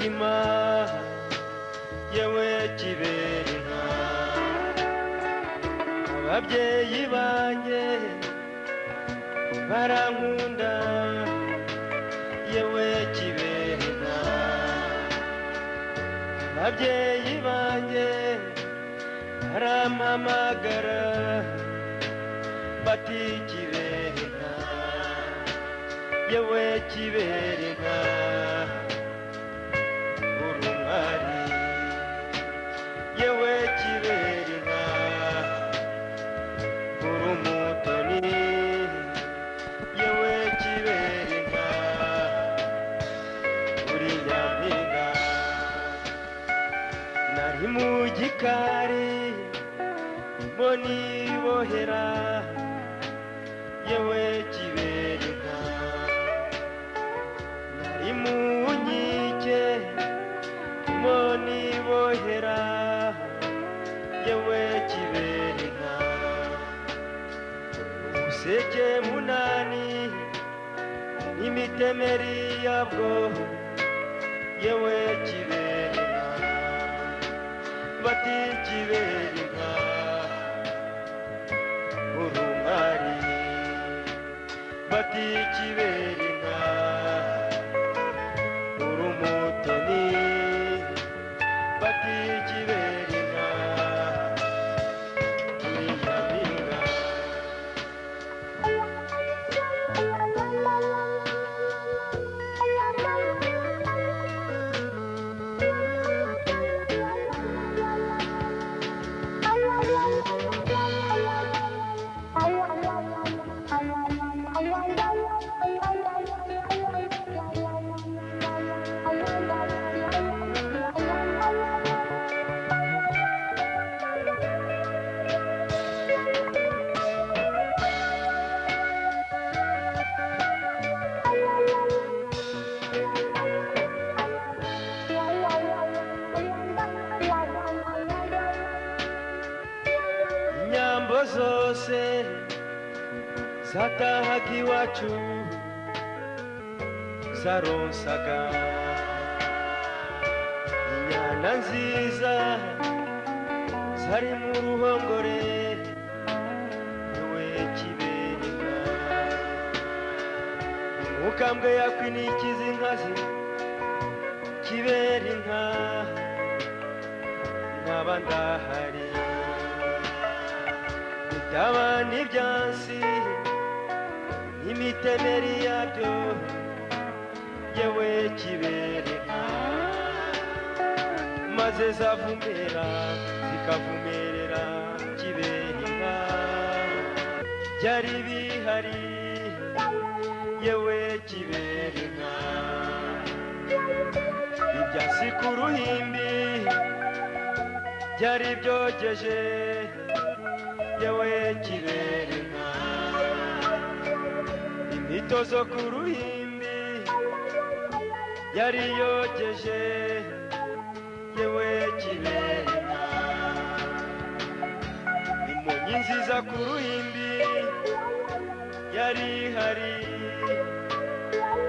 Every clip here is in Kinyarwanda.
Mutima yewe kibera inka. Ababyeyi banjye barankunda yewe kibera inka. Ababyeyi banjye barampamagara bati kibera inka, yewe kibera inka, uri umwari, yewe kibera inka, uri umutoni, yewe kibera inka, uri nyampinga. Nari mu gikari mboni bohera, yewe kibera inka. Nari mu nkike mboni bohera, yewe kibera inka. Ubuseke munani n'imitemeri yabwo, yewe kibera inka, bati kibera inka, uri umwari, bati kibera inka, uri umutoni, bati kibera inka, uri nyampinga. Inyambo zose zatahaga iwacu zaronsaga inyana nziza zari mu ruhongore, yewe kibera inka. Umukambwe yakwinikiza inkazi kibera inka, nkaba ndahari bitaba n'ibyansi n'imitemeri yabyo, yewe kibera inka. Maze zavumera zikavumerera kibera inka, byari bihari yewe kibera inka. Ibyansi ku ruhimbi byari byogeje, yewe kibera inka. Imitozo ku ruhimbi yari yogeje, yewe kibera inka. Imonyi nziza ku ruhimbi yari ihari,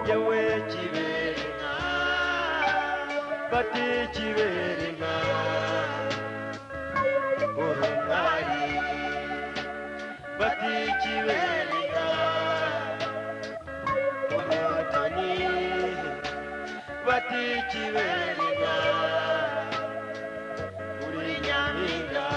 yewe kibera inka, bati kibera inka, uri umwari, bati kibera inka, umutoni, bati kibera inka, uri nyampinga.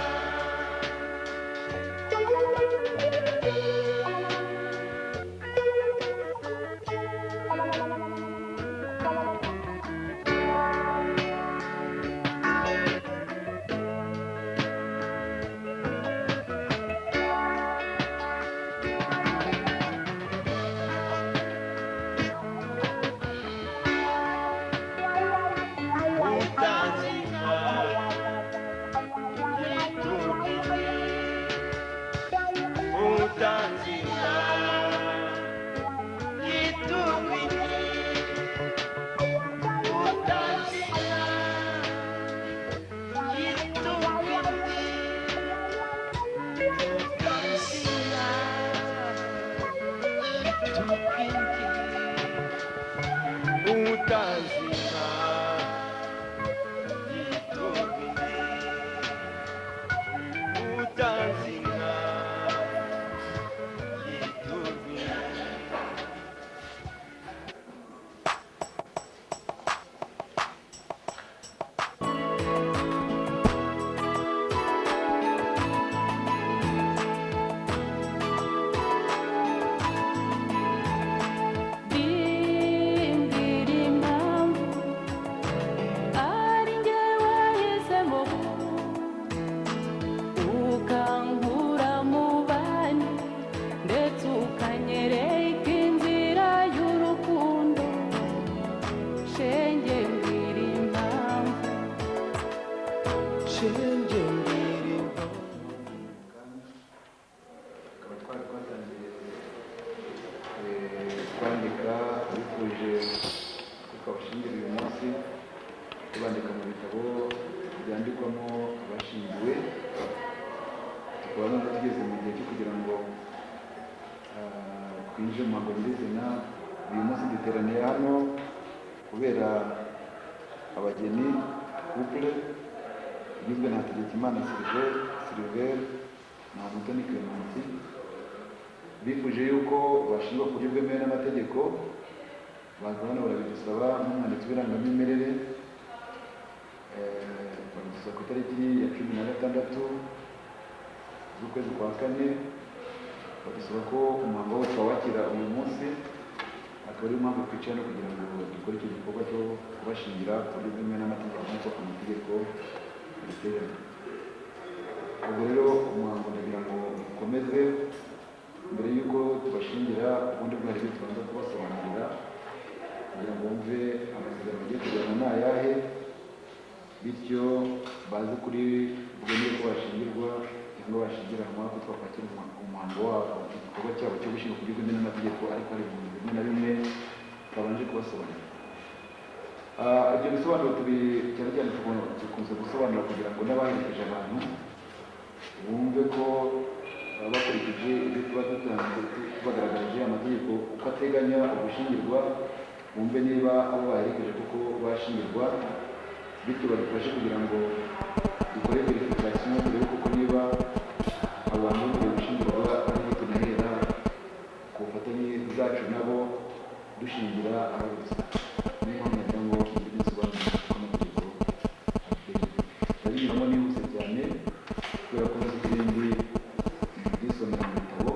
Utanze inka yitumiye, utanze inka yitumiye, utanze inka yitumiye, utanze inka yitumiye, utanze inka. Shenge mbwira impamvu. Tukaba twari twatangiye kwandika abifuje ko twabashingira uyu munsi, tubandika mu bitabo byandikwamo abashingiwe. Tukaba noneho tugeze mu gihe cyo kugira ngo twinjire mu muhango nyirizina. Uyu munsi duteraniye hano kubera abageni, couple igizwe na Hategekimana Sylvain na Mutoni Clementine, bifuje yuko bashingwa ku buryo bwemewe n'amategeko. Baza hano barabidusaba nk'umwanditsi w'irangamimerere, babidusaba ku itariki ya 16 z'ukwezi kwa kane, badusaba ko umuhango wose wawakira uyu munsi. Akaba ariyo mpamvu twicaye no kugira ngo dukore icyo gikorwa cyo kubashingira ku buryo bwemewe n'amategeko nk'uko amategeko abiteganya. Ubwo rero umuhango ndagira ngo ukomeze. Mbere y'uko tubashingira, ubundi bwo hari ibyo tubanza kubasobanurira kugira ngo bumve amasezerano bagiye kugirana ni ayahe, bityo baze kuri bwemere ko bashingirwa cyangwa bashingiranwa, ko twakwakira umuhango wabo, igikorwa cyabo cyo gushyinga ku buryo bwemewe n'amategeko. Ariko hari ibintu bimwe na bimwe twabanje kubasobanurira. Ibyo bisobanuro tubi cyane cyane dukunze gusobanura kugira ngo n'abaherekeje abantu bumve ko baba bakurikije ibyo tuba dutanze, tubagaragarije amategeko uko ateganya ugushyingirwa, bumve niba abo baherekeje kuko bashingirwa, bityo badufashe kugira ngo dukore vérification, turebe koko niba abantu bemerewe gushyingirwa, ariho tunahera ku bufatanye bwacu nabo dushingira ababisaba. Niyo mpamvu nagira ngo ngire ibyo nsobanura uko amategeko abiteganya. Ndabinyuramo nihuse cyane kubera ko nzi ko ibindi byisomera mu bitabo.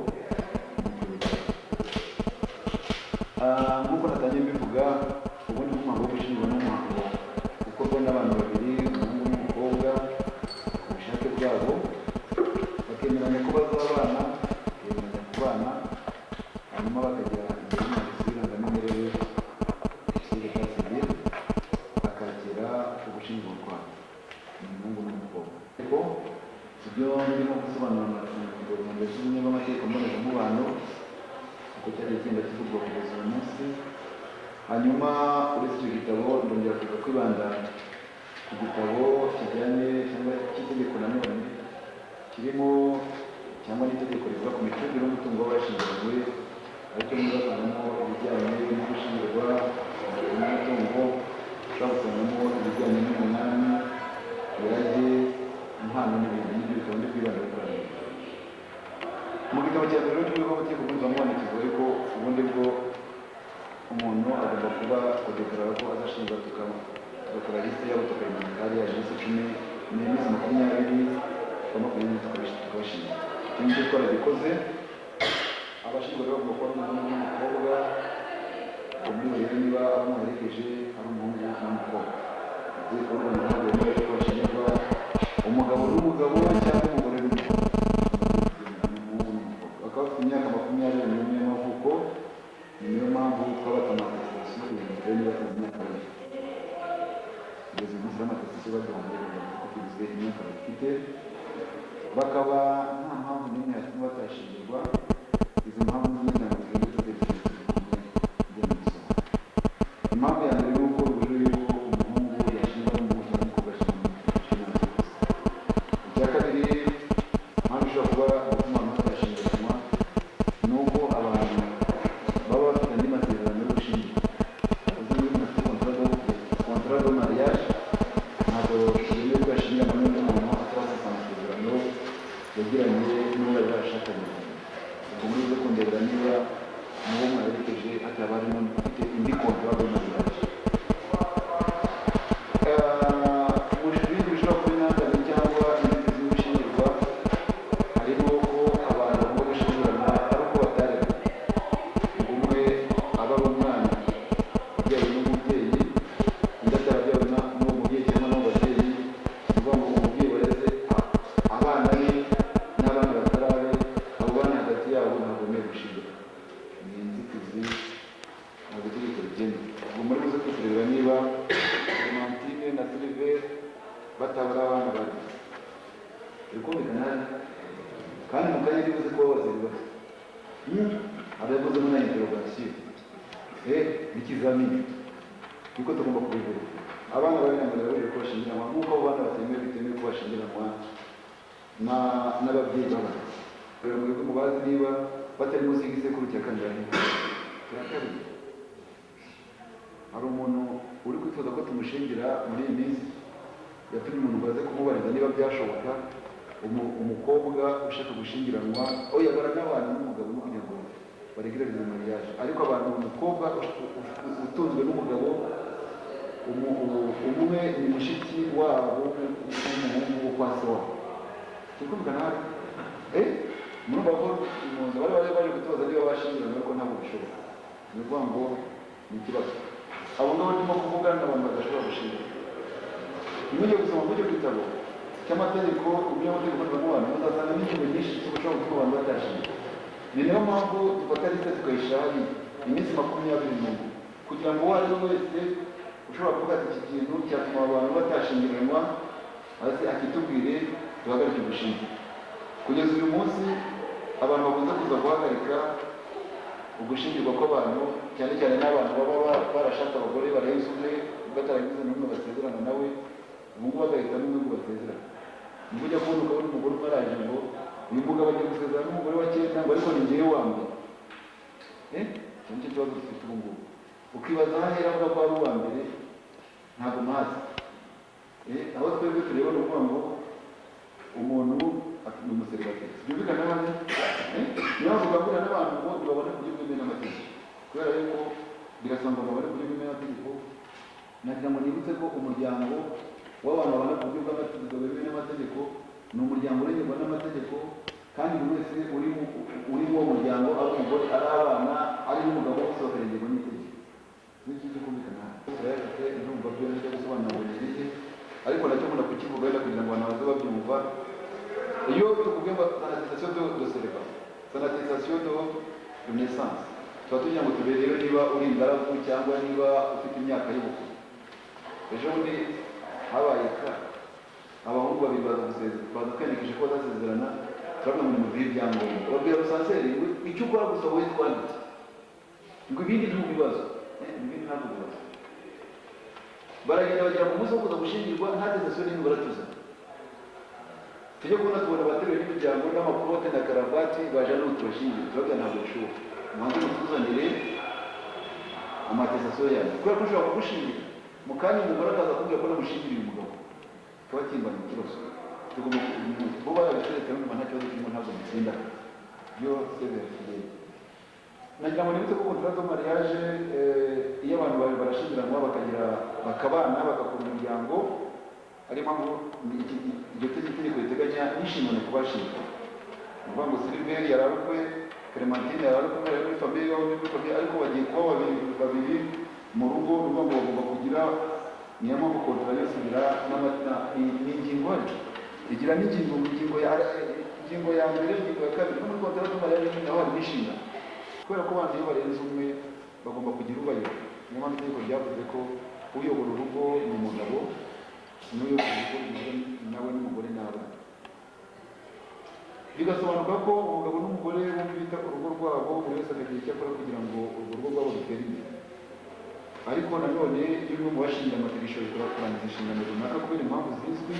Nk'uko natangiye mbivuga, ubundi nk'umuhango wo gushyingirwa n'umuhango ukorwa n'abantu babiri, umuhungu n'umukobwa, ku bushake bwabo, bakemeranya ko bazabana, bakemeranya kubana, hanyuma bakajya imbere y'umwanditsi w'irangamimerere, secrétaire civil, akakira ugushyingirwa kwabo, ni umuhungu n'umukobwa. Ariko ibyo ndimo gusobanura mu ngingo z'ubumwe bw'amategeko mbonezamubano uko cyagiye kigenda kivugwa kugeza uyu munsi. Hanyuma uretse icyo gitabo, ndongera kuza kwibanda ku gitabo kijyanye cyangwa cy'itegeko nanone kirimo, cyangwa n'itegeko rivuga ku micungire y'umutungo w'abashyingiranywe, aricyo muzasangamo ibijyanye no gushyingirwa n'umutungo, ushobora gusangamo ibijyanye n'umunani, irage, impano n'ibindi. N'ibyo bitabo ndi kwibanda kuri ayo. Mu gitabo cya mbere rero cy'uburyo bw'amategeko mbonezamubano kivuga yuko ubundi bwo umuntu agomba kuba kudeclara ko azashingwa, tugakora liste yabo, tukayimanika hariya iminsi 10 n'iminsi 20, kwa 20 tukabashinga. Icyo ngicyo twaragikoze. Abashinzwe rero bagomba kuba ari umuhungu n'umukobwa. Ubwo muri bo rero niba abo muherekeje ari umuhungu n'umukobwa, amategeko y'u Rwanda ntabwo yemewe ko bashingirwa umugabo n'umugabo cyangwa umugore n'umugore, ni umuhungu n'umukobwa, bakaba bafite imyaka 21 y'amavuko. Ni niyo mpamvu twabata ama attestation kugira ngo turebe niba bafite imyaka bari. Kugeza uyu munsi ama attestation baduhaye bagaragaza ko byibuze imyaka bafite, bakaba nta mpamvu n'imwe yatuma batashingirwa. Izo mpamvu n'imwe ntabwo tugenda tuzerekeza turi kumwe ngenda mbisoma. Impamvu ya mbere ni uko bibujijwe yuko umuhungu yashingwa n'umuhungu cyangwa umukobwa ashingwa n'umuhungu. Icya kabiri, impamvu ishobora kuba gutuma abantu batashyingiranwa ni uko abantu baba bafite andi masezerano yo gushyingirwa. Uzi niba umuntu afite contrat de mariage, ntabwo yemewe ko yashyingiranwa n'undi muntu atarasesa amasezerano yagiranye n'uwo bari barashakanye. Ubwo muri buze kundebera niba mu bo mwaherekeje hataba harimo ufite indi contrat de mariage. Mu bindi bishobora kuba intandaro cyangwa inzitizi yo gushyingirwa, harimo ko abantu bagomba gushyingiranwa ari uko bataremwe, ngo umwe aba ari umwana wabyawe n'umubyeyi, undi atarabyawe n'uwo mubyeyi cyangwa n'uwo babyeyi. Ni ukuvuga ngo umubyeyi wareze abana be n'abana batarabe, abo bana hagati yabo ntabwo bemerewe gushyingirwa. Ni inzitizi, ntabwo itegeko ribyemera. Ubwo muri buze kutureba niba Clementine na Sylvain batabura abana Turi kumvikana hano? Kandi mu kanya ndibuze kubabaza ibibazo. Abavuzemo na interrogation, n'ikizamini, niko tugomba kubivura. Abana bari na mbere babujijwe ko bashyingiranwa, nk'uko abo bana batemewe, bitemewe ko bashyingiranwa n'ababyeyi b'abana. Rero mwebwe mubazi niba batari munsi y'igisekuru cya kangahe? Cya kabiri. Hari umuntu uri kwifuza ko tumushingira muri iyi minsi, yatumye umuntu ngo aze kumubariza niba byashoboka. Umukobwa ushaka gushyingiranwa, oya, baranabana n'umugabo no kugira ngo baregereze mariage, ariko abantu, umukobwa utunzwe n'umugabo umwe ni mushiki wabo w'umuhungu wo kwa se wabo. Turi kumvikana hano? Murumva ko impunzi bari baje kutubaza niba bashyingiranwa, ariko ntabwo bishoboka. Ni ukuvuga ngo ni ikibazo. Abo ngabo ndimo kuvuga ni abantu badashobora gushyingirwa. Nimujye gusoma muri icyo gitabo cy'amategeko, umunyamategeko mbonezamubano, muzasanga n'ingingo nyinshi zishobora gutuma abantu batashyingirwa. Ni nayo mpamvu dufata liste tukayishyira hariya iminsi 21, kugira ngo uwo ari we wese ushobora kuvuga ati iki kintu cyatuma abantu batashyingiranwa aze akitubwire, duhagarike ugushinga. Kugeza uyu munsi abantu bakunze kuza guhagarika ugushyingirwa kw'abantu, cyane cyane n'abantu baba barashatse abagore barenze umwe, bataragize n'umwe basezerana nawe, ubu ngubu bagahitamo umwe ngo basezerane. Nibwo ujya kubona ukabona umugore umwe araje ngo uyu mugabo agiye gusezerana n'umugore wa cyenda, ngo ariko ni njyewe wa mbere. Icyo nicyo kibazo dufite ubu ngubu. Ukibaza aho ahera avuga ko ari uwa mbere, ntabwo mpazi. Aho twebwe tureba ni ukuvuga ngo umuntu ni umuseribateri, byumvikana hano? Niyo mpamvu ukangurira n'abantu ngo ntibabone ku buryo bwemewe n'amategeko, kubera yuko birasaba ngo babone ku buryo bwemewe n'amategeko. Nagira ngo nibutse ko umuryango w'abantu babana ku buryo bw'amategeko bwemewe n'amategeko ni umuryango urengerwa n'amategeko, kandi buri wese uri muri uwo muryango, ari umugore, ari abana, ari n'umugabo, bose bakarengerwa n'itegeko. N'iki cyo kumvikana hano turayafite. Ndumva byo nijya gusobanura ngo ni ibihe, ariko nacyo nkunda kukivuga wenda kugira ngo abantu baze babyumva. Iyo tukuvuge ngo sans attestation de célibat, sans attestation de naissance, tuba tugira ngo turebe niba uri ingaragu cyangwa niba ufite imyaka y'ubukuru. Ejo bundi habaye ka abahungu babiri baza gusezera, baza kwiyandikisha ko bazasezerana. Turavuga ngo nimuduhe ibyangombwa, babwira recenseur ngo icyo ukora gusa wowe twandike, ngo ibindi ntubibazo. Ibindi ntabwo bibazo. Baragenda bagera ku munsi wo kuza gushyingirwa, nta attestation n'imwe baratuzana. Tujye kubona tubona abateruye n'imiryango n'amakote na karavati baje hano tubashyingire. Turabwira ntabwo bishoboka, mubanze mutuzanire ama attestation yanyu, kubera ko ushobora kugushingira mu kanya umugore akaza kubwira ko namushingiriye umugabo, kaba kimbana ikibazo. Tugomba bo barabiteretse, numva nta kibazo kirimo, ntabwo mutsinda byo severifiye. Nagira ngo nibutse ko contrat de mariage, iyo abantu babiri barashyingiranwa, bakagira, bakabana, bagakora umuryango, ariyo mpamvu iryo tegeko riteganya n'inshingano ku bashinzwe. Ni ukuvuga ngo Siliveri yari ari ukwe, Clementine yari ari kumwe, ari muri famille iwabo, muri famille, ariko bagiye kuba babiri babiri mu rugo. Ni ukuvuga ngo bagomba kugira, niyo mpamvu contrat yose igira n'ingingo, igira n'ingingo, ingingo ya mbere, ingingo ya kabiri. No muri contrat de mariage naho harimo inshingano, kubera ko abantu iyo barenze umwe bagomba kugira ubayobora. Niyo mpamvu itegeko ryavuze ko uyobora urugo ni umugabo, n'uyobora urugo nawe n'umugore n'abana. Bigasobanuka ko umugabo n'umugore bombi bita ku rugo rwabo, buri wese akagira icyo akora kugira ngo urwo rugo rwabo rutere imbere. Ariko nanone iyo umwe mu bashingira amategeko kurangiza inshingano runaka kubera impamvu zizwi,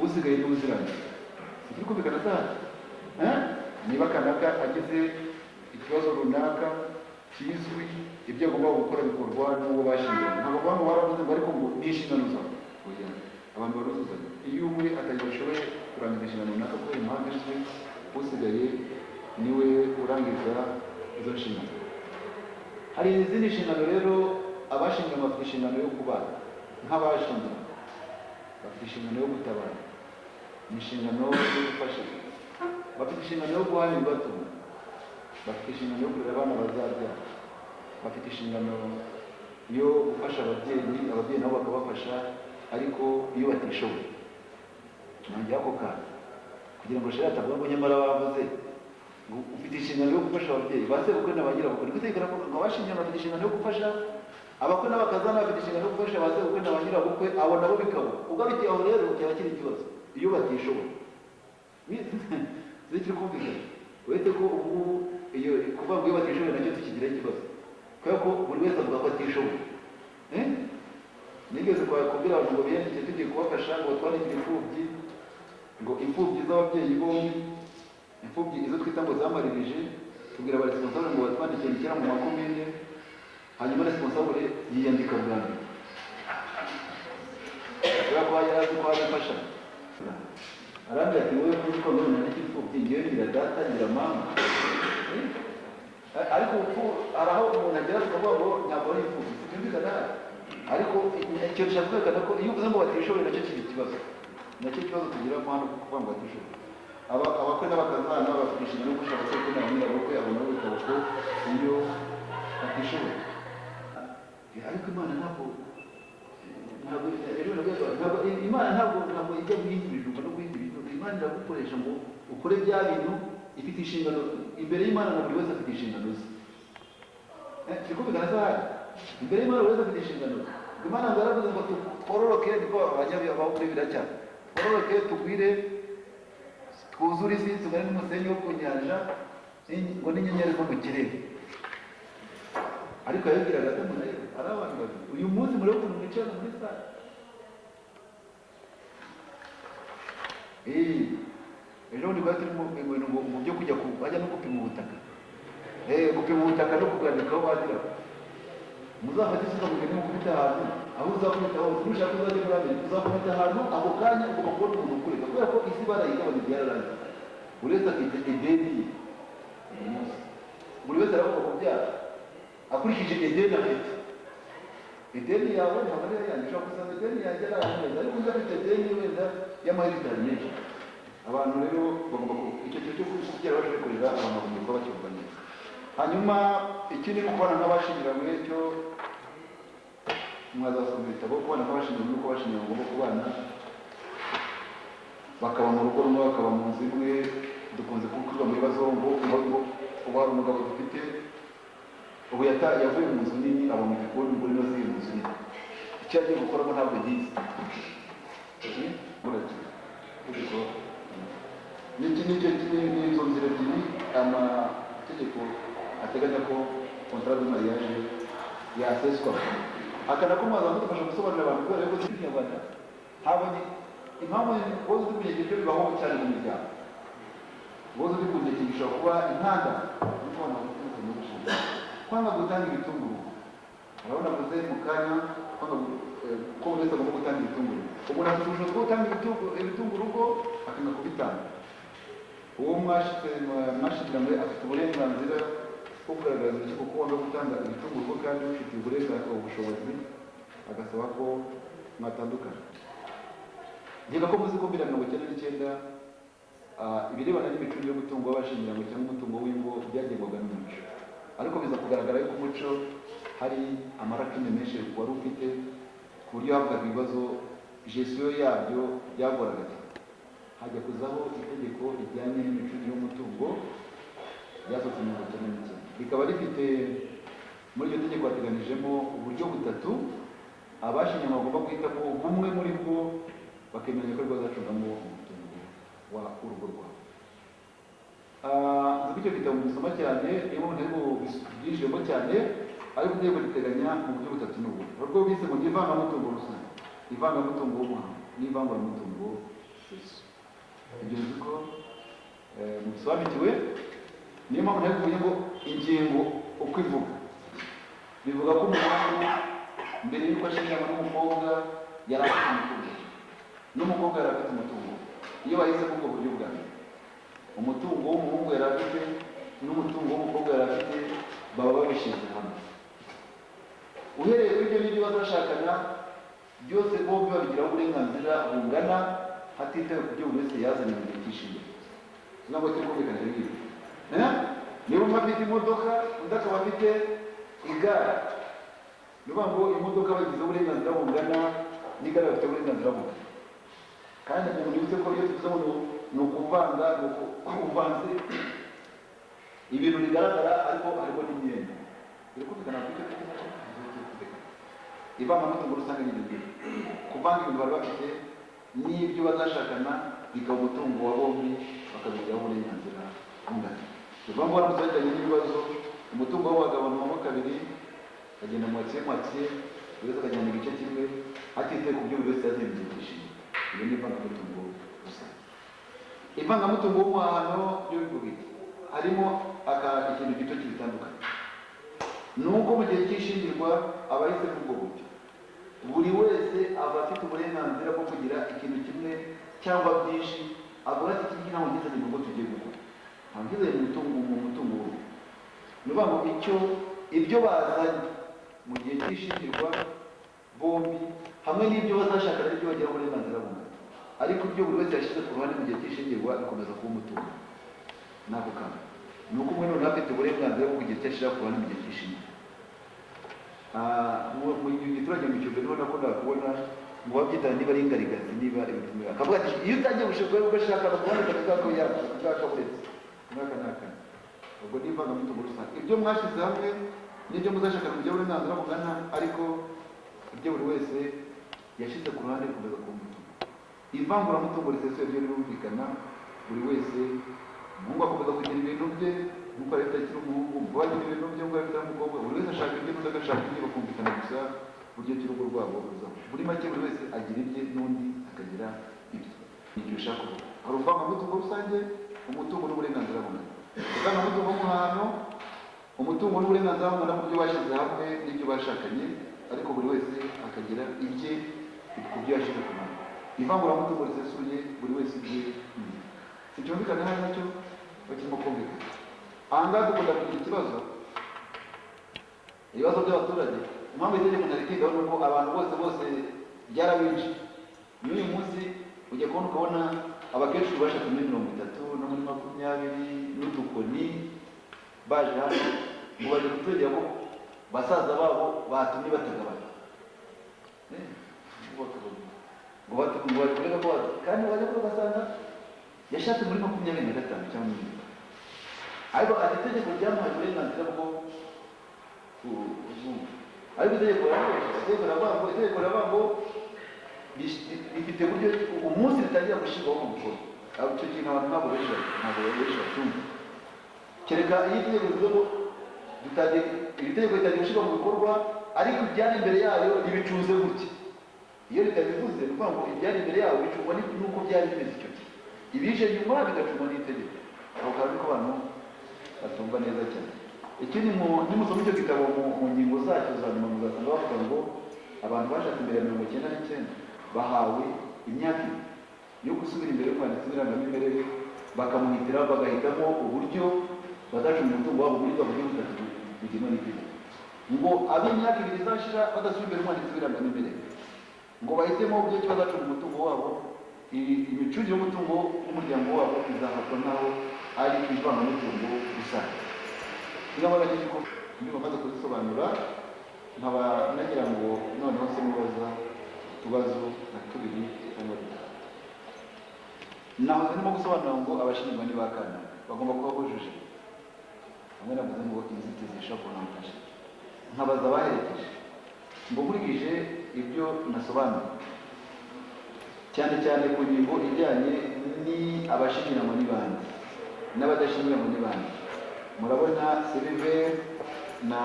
usigaye niwe uzirangiza. Sikiri kumvikana saha? Niba kanaka agize ikibazo runaka kizwi, ibyo agomba gukora bikorwa n'uwo bashyingiranywe. Ntabwo bavuga ngo baravuze ngo ariko ngo ni inshingano zawe. Oya, abantu baruzuzanya. Iyo umwe atashoboye kurangiza inshingano runaka kubera impamvu izwi, usigaye niwe urangiza izo nshingano. Hari izindi nshingano rero. Abashyingiranywe bafite inshingano yo kubana nk'abashyingiranywe, bafite inshingano yo gutabara, ni inshingano yo gufasha, bafite inshingano yo guhana ibibatunga, bafite inshingano yo kurera abana bazabyara, bafite inshingano yo gufasha ababyeyi, ababyeyi nabo bakabafasha ariko iyo batishoboye. Nongera ako kantu kugira ngo sheri atavuga ngo nyamara bavuze ngo ufite inshingano yo gufasha ababyeyi, ba sebukwe na ba nyirabukwe. Niko itegeko riravuga ngo abashyingiranywe bafite inshingano yo gufasha abakwe n'abakazana, bafite inshingano yo gufasha ba sebukwe na ba nyirabukwe, abo nabo bikaba ugarukiye aho. Rero cyaba kiri ikibazo iyo batishoboye. Zikiri kumvikana, uretse ko ubu iyo kuvuga ngo iyo batishoboye nacyo tukigiraho ikibazo, kubera ko buri wese avuga ko atishoboye. Nigeze kubwira abantu ngo biyandike, tugiye kubafasha ngo batwandikire imfubyi, ngo imfubyi z'ababyeyi bombi, imfubyi izo twita ngo zamaririje, tubwira aba responsable ngo batwandikire kera mu makomine. Hanyuma responsable yiyandika bwa mbere, kubera ko yari azi ko hari imfashanyo. Arambwira ati: "Wowe kuzi ko none nandika imfubyi, ngewe ngira data, ngira mama." Ariko ubu hari aho umuntu agera tukavuga ngo ntabwo ari imfubyi, byumvikana. Ariko icyo gishaka kwerekana ko iyo uvuze ngo batishoboye, nacyo kiba ikibazo, nacyo kibazo tugiramo hano, kuvuga ngo batishoboye. Abakwe n'abakazana bafite inshingano yo gufasha abasore n'abanyirabukwe, abo nabo bikaba uko iyo batishoboye. Ariko Imana ntabwo ejo ntabwo Imana ntabwo ijya guhinga ibijumba no guhinga ibintu. Imana iragukoresha ngo ukore bya bintu ifite inshingano imbere y'Imana, na buri wese afite inshingano ze. Turi kumvikana se? Ahari imbere y'Imana buri wese afite inshingano ze. Imana ngo yaravuze ngo twororoke, niko abanyabaho muri biracya, twororoke, tugwire, twuzure isi, tugane n'umusenyi wo ku nyanja, ngo n'inyenyeri zo mu kirere. Ariko yabibwiraga Adamu na Eva ari abantu babiri. Uyu munsi murebe ukuntu mwicara muri sale. Ejo bundi twari turi mu bintu ngo mu byo kujya bajya no gupima ubutaka, gupima ubutaka no kubwandikaho bagira muzafate isuka, mugende mukubita ahantu, aho uzakubita hose. Nushaka uzajya muri Amerika, uzakubita ahantu, ako kanya ugomba kubona umuntu ukureka, kubera ko isi barayigabanya, byararangiye. Buri wese afite edeni ye. Uyu munsi buri wese aragomba kubyara akurikije edeni afite. Edeni yawe ntabwo ari iyanjye. Ushobora gusanga edeni yanjye ari ahantu heza, ariko undi afite edeni wenda y'amahegitari menshi. Abantu rero bagomba icyo kintu cyo kubyara baje kurera, abantu bagomba kuba bacyumva neza. Hanyuma ikindi ni ukubana nk'abashyingiranywe, cyo mwazasoma ibitabo. Kubana nk'abashyingiranywe, nuko abashyingiranywe bagomba kubana, bakaba mu rugo rumwe, bakaba mu nzu imwe. Dukunze kuvuga mu bibazo ngo ubu hari umugabo dufite ubu yavuye mu nzu nini aba mu gikoni, umugore nawe asigaye mu nzu nini. Icyo yagiye gukoramo ntabwo yize. N'iki nicyo ni izo nzira ebyiri amategeko ateganya ko contrat de mariage yaseswa. Aka nako mwaza mudufasha gusobanurira abantu, kubera yuko Kinyarwanda habonye impamvu wowe uri kunyegera, ibyo bibaho cyane mu miryango. Wowe uri kunyegera bishobora kuba intandaro yo kubona abaturage no gushinga kwanga gutanga ibitunguru. Urabona avuze mu kanya kwanga ko buri wese agomba gutanga ibitunguru. Umuntu afite ubushobozi bwo gutanga ibitunga urugo, akanga kubitanga. Uwo mwashingiranywe afite uburenganzira bwo kugaragaza urukiko ko wanga gutanga ibitunga urugo kandi ubifitiye uburenganzira, ubushobozi, agasaba ko mwatandukana. Nkeka ko muzi ko mbere ya 99, ibirebana n'imicungire y'umutungo w'abashyingiranywe cyangwa umutungo w'ingo byagengwaga n'umuco. Ariko biza kugaragara yuko umuco hari ama lacunes menshi wari ufite, ku buryo havugaga ibibazo, gestion yabyo byagoraga cyane. Hajya kuzaho itegeko rijyanye n'imicungire y'umutungo ryasohotse 99, rikaba rifite, muri iryo tegeko hateganijemo uburyo butatu abashyingiranywe bagomba guhitamo bumwe muri bwo, bakemeranya ko aribwo bazacungamo umutungo wa urugo rwabo. Nzi ko icyo gitabo musoma cyane, niyo mpamvu ntari bubyinjiremo cyane. Ariko itegeko riteganya mu buryo butatu n'ubu urwo bise ngo ni ivangamutungo rusange, ivangamutungo w'umuhango n'ivanguramutungo seso. Ibyo nzi ko mubisobanukiwe, niyo mpamvu ntari kuvuga ngo ingingo uko ivuga. Bivuga ko umuhungu mbere y'uko ashyingiranwa n'umukobwa yari afite umutungo, n'umukobwa yari afite umutungo. Iyo bahisemo ubwo buryo bwa mbere, umutungo w'umuhungu yari afite n'umutungo w'umukobwa yari afite baba babishyize hamwe. Uhereye kuri ibyo n'ibyo bazashakana byose, bombi babigiraho uburenganzira bungana, hatitawe ku byo buri wese yazanye mu gihe cy'ishimwe. Ntabwo turi kumvikana rero? Niba umwe afite imodoka, undi akaba afite igare, ni ukuvuga ngo imodoka bagizeho uburenganzira bungana n'igare bafite uburenganzira bungana. Kandi umuntu yibutse ko iyo tuvuze ngo ni ukuvanga, ni uvanze ibintu bigaragara, ariko harimo n'imyenda. Biri kumvikana ku icyo tuzi nacyo kumvikana. Ivangamutungo rusange ni ibyo ngibyo, kuvanga ibintu bari bafite n'ibyo bazashakana, bikaba umutungo wa bombi. bakabigiraho uburenganzira bungana. Bivuga ngo baramutse bagiranye n'ibibazo, umutungo wabo wagabanywamo kabiri, bagenda moitié moitié, buri wese akajyana igice kimwe hatitawe ku byo buri wese yazanye mu gihe cy'ishyingirwa. Iyo ni ivangamutungo rusange. Ivangamutungo w'umuhahano byo bivuga iki? Harimo ikintu gito kibitandukanye, ni uko mu gihe cy'ishyingirwa abahisemo ubwo buryo, buri wese aba afite uburenganzira bwo kugira ikintu kimwe cyangwa byinshi avuga ati: "Iki ngiki ntabwo ngizanye mu rugo tugiye gukora, ntabwo ngizanye mu mutungo w'urugo." Ni ukuvuga ngo ibyo bazanye mu gihe cy'ishyingirwa bombi hamwe n'ibyo bazashakana n'ibyo bagira uburenganzira bungana, ariko ibyo buri wese yashyize ku ruhande mu gihe cy'ishyingirwa bikomeza kuba umutungo. N'ako kantu ni uko umwe noneho afite uburenganzira bwo kugira icyo ashyira ku ruhande mu gihe cy'ishyingirwa. Mu giturage, mu Cyumbe, niho nakundaga kubona ngo babyitana niba ari ingarigazi, niba ibintu, akavuga ati: "Iyo utangiye gushaka, ugashaka kubona ngako ngaka, buretse ngaka n'akana." Ubwo ni ivangamutungo rusange: ibyo mwashyize hamwe n'ibyo muzashakana mugira uburenganzira bungana, ariko ibyo buri wese yashyize ku ruhande bikomeza kuba umutungo. Ivanguramutungo risesuye ryo rirumvikana: buri wese, umuhungu akomeza kugira ibintu bye nk'uko yari akiri umuhungu, umukobwa agira ibintu bye nk'uko yari akiri umukobwa. Buri wese ashaka ibye, n'undi agashaka ibye, bakumvikana gusa uburyo ki urugo rwabo ruzaho. Muri make, buri wese agira ibye n'undi akagira ibye. Ni icyo ushaka kuvuga. Hari uvangamutungo rusange, umutungo n'uburenganzira bungana; ivangamutungo w'umuhahano, umutungo n'uburenganzira bungana mu byo bashyize hamwe n'ibyo bashakanye, ariko buri wese akagira ibye ku byo yashyize ku ruhande; ivanguramutungo risesuye, buri wese ibye. Sicyumvikana hano nacyo bakirimo kumvikana. Aha ngaha dukunda kugira ikibazo, ibibazo by'abaturage. Impamvu itegeko ntaritindaho ni uko abantu bose bose byarabinjiye. N'uyu munsi ujya kubona ukabona abakecuru bashatse muri 30 no muri 20 n'udukoni, baje hano ngo baje kuturegera ko basaza babo batumye batagabana. Ngo bari kurega ko kandi wajya kuba ugasanga yashatse muri 25 cyangwa muri 30, ariko ati itegeko ryamuhaye uburenganzira bwo kuzungu. Ariko itegeko rirakoresha, itegeko riravuga ngo rifite uburyo umunsi ritangira gushyirwaho mu bikorwa. Aho icyo kintu abantu ntabwo benshi bacyumva, kereka iyo itegeko rivuze ngo iri tegeko ritangiye gushyirwa mu bikorwa, ariko ibyari imbere yayo ribicunze gutya. Iyo ritabivuze, ni ukuvuga ngo ibyari imbere yayo bicungwa n'uko byari bimeze icyo gihe, ibije nyuma bigacungwa n'itegeko. Aho kantu niko abantu batumva neza cyane. Ikindi, nimusoma icyo gitabo mu ngingo zacyo za nyuma, muzasanga bavuga ngo abantu bashatse imbere ya 99 bahawe imyaka 2 yo gusubira imbere y'umwanditsi w'irangamimerere, bakamuhitira, bagahitamo uburyo bazacunga umutungo wabo muri bwa buryo butatu bugenwa n'itegeko. Ngo ab'imyaka 2 izashira badasubira imbere y'umwanditsi w'irangamimerere ngo bahitemo uburyo ki bazacunga umutungo wabo, imicungire y'umutungo w'umuryango wabo izafatwa nk'aho ari ivangamutungo rusange. Niba baragize ko niba bamaze kuzisobanura, nkaba nagira ngo noneho se mubaza utubazo nka tubiri cyangwa dutatu. Nahoze ndimo gusobanura ngo abashyingirwa ni ba kanaka bagomba kuba bujuje, hamwe navuze ngo inzitizi ishobora kubona mufashe, nkabaza abaherekeje ngo nkurikije ibyo nasobanuye, cyane cyane ku ngingo ijyanye ni abashyingiranwa ni bande n'abadashyingiranwa ni bande, murabona Silver na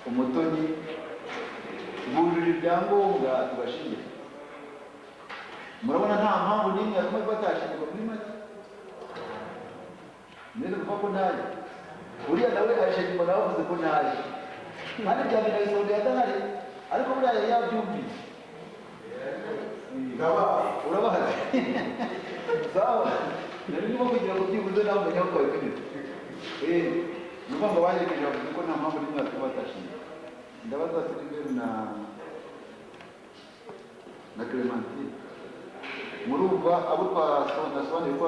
Umutoni bujuje ibyangombwa tubashingira? Murabona nta mpamvu n'imwe yatuma batashingirwa? Muri make, mwese kuvuga ko ntayo, uriya nawe aje nyuma, nawe avuze ko ntayo, kandi bya bintu bisobanuye adahari, ariko buriya yari yabyumvise. Urabazi, sawa. Nari ndimo kugira ngo byibuze nawe umenye aho twari tugeze. Ni ukuvuga ngo baherekeje bavuze ko nta mpamvu n'imwe yatuma batashingira. Ndabaza Silver na Clementine: murumva abo twasobanuye ko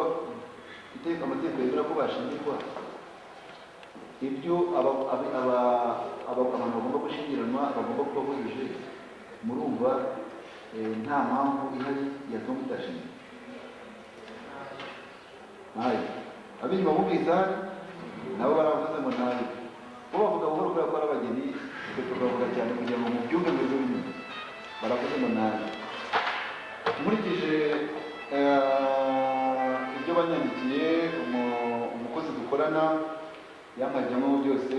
iteka amategeko yemera ko bashingirwa, ibyo abantu bagomba gushyingiranwa bagomba kuba bujuje, murumva nta mpamvu ihari yatuma mutashingira? Ntayo. Ab'inyuma bumvise ahari nabo baravuze ngo ntayo. Bo bavuga buhoro kubera ko ari abageni, twe tukavuga cyane kugira ngo mubyumve mwebwe b'inyuma. Baravuze ngo ntayo. Nkurikije ibyo banyandikiye. Dukorana yampaye ibyangombwa byose.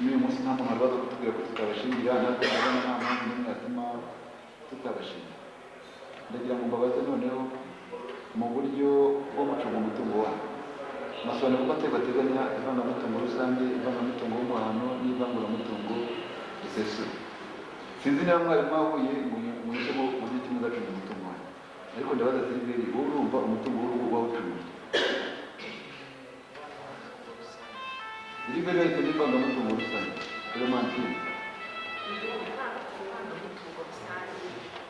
N'uyu munsi nta muntu wari waza kutubwira ko tutabashingira, natwe ndabona nta mpamvu n'imwe yatuma tutabashingira. Ndagira ngo mbabaze noneho mu buryo bwo gucunga umutungo wanyu. Nasobanura ko amategeko ateganya ivangamutungo rusange, ivangamutungo w'umuhano n'ivanguramutungo risesuye. Sinzi niba mwari mwahuye ngo muhisemo uburyo ki muzacunga umutungo wanyu, ariko ndabaza Siliveri, wowe urumva umutungo w'urugo wawucunga? Siliveri yahisemo ivangamutungo rusange. Clementine,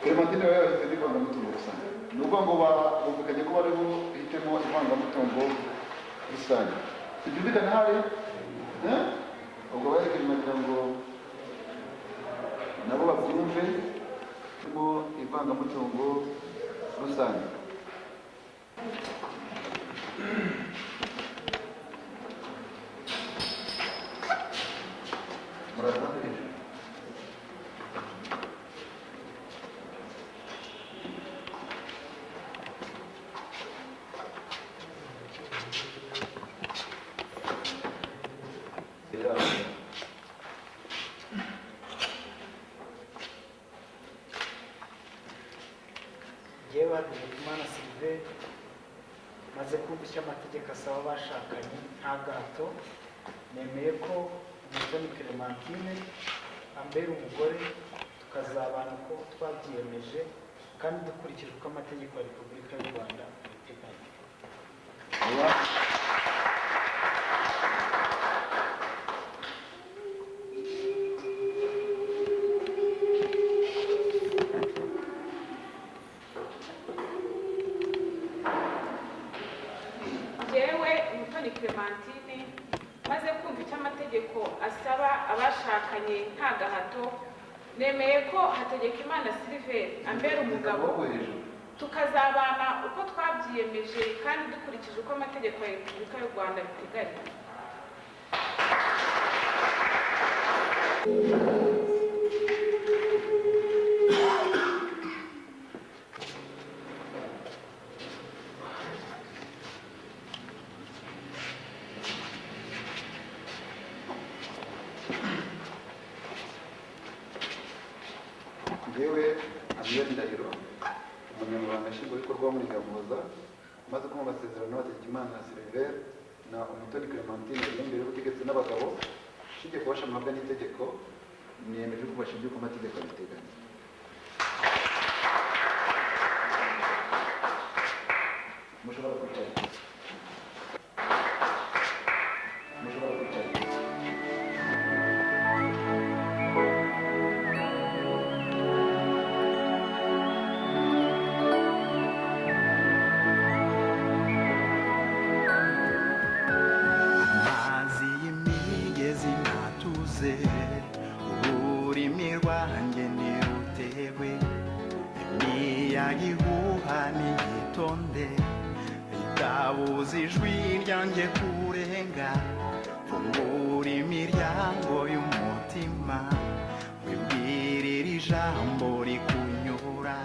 Clementine we yahisemo ivangamutungo rusange. Ni ukuvuga ngo bumvikanye ko bari buhitemo ivangamutungo rusange. Sibyumvikane hari? Eh? Ubwo baherekeje nagira ngo nabo babyumve mo ivangamutungo rusange. Muraza hejuru. Njyewe Hategekimana Sylvain, maze kumva icyo amategeko asaba abashakanye nta gahato, nemeye ko Umutoni Clementine ambera umugore, tukazabana uko twabyiyemeje kandi dukurikije uko amategeko ya Repubulika y'u Rwanda abiteganya. Oya. Njyewe Umutoni Clementine, maze kumva icyo amategeko asaba abashakanye nta gahato, nemeye ko Hategekimana Sylvain ambera umugabo, Amaboko hejuru. tukazabana uko twabyiyemeje kandi dukurikije uko amategeko ya Repubulika y'u Rwanda abiteganya. Njyewe Amiyeli Ndahiro, umunyamabanga nshingwabikorwa w'umurenge wa Muhoza, maze kumva amasezerano Hategekimana Sylvain na Umutoni Clementine bari imbere y'ubutegetsi n'abagabo, nshingiye kubasha mpabwa n'itegeko, niyemeje ko bashingiye ku mategeko abiteganya. Mushobora kwicara. Mushobora kwicara. Amazi y'imigezi natuze, ururimi rwanjye ntirutegwe, imiyaga ihuha niyitonde, itabuza ijwi ryanjye kurenga. Fungura imiryango y'umutima, wibwirire ijambo rikunyura,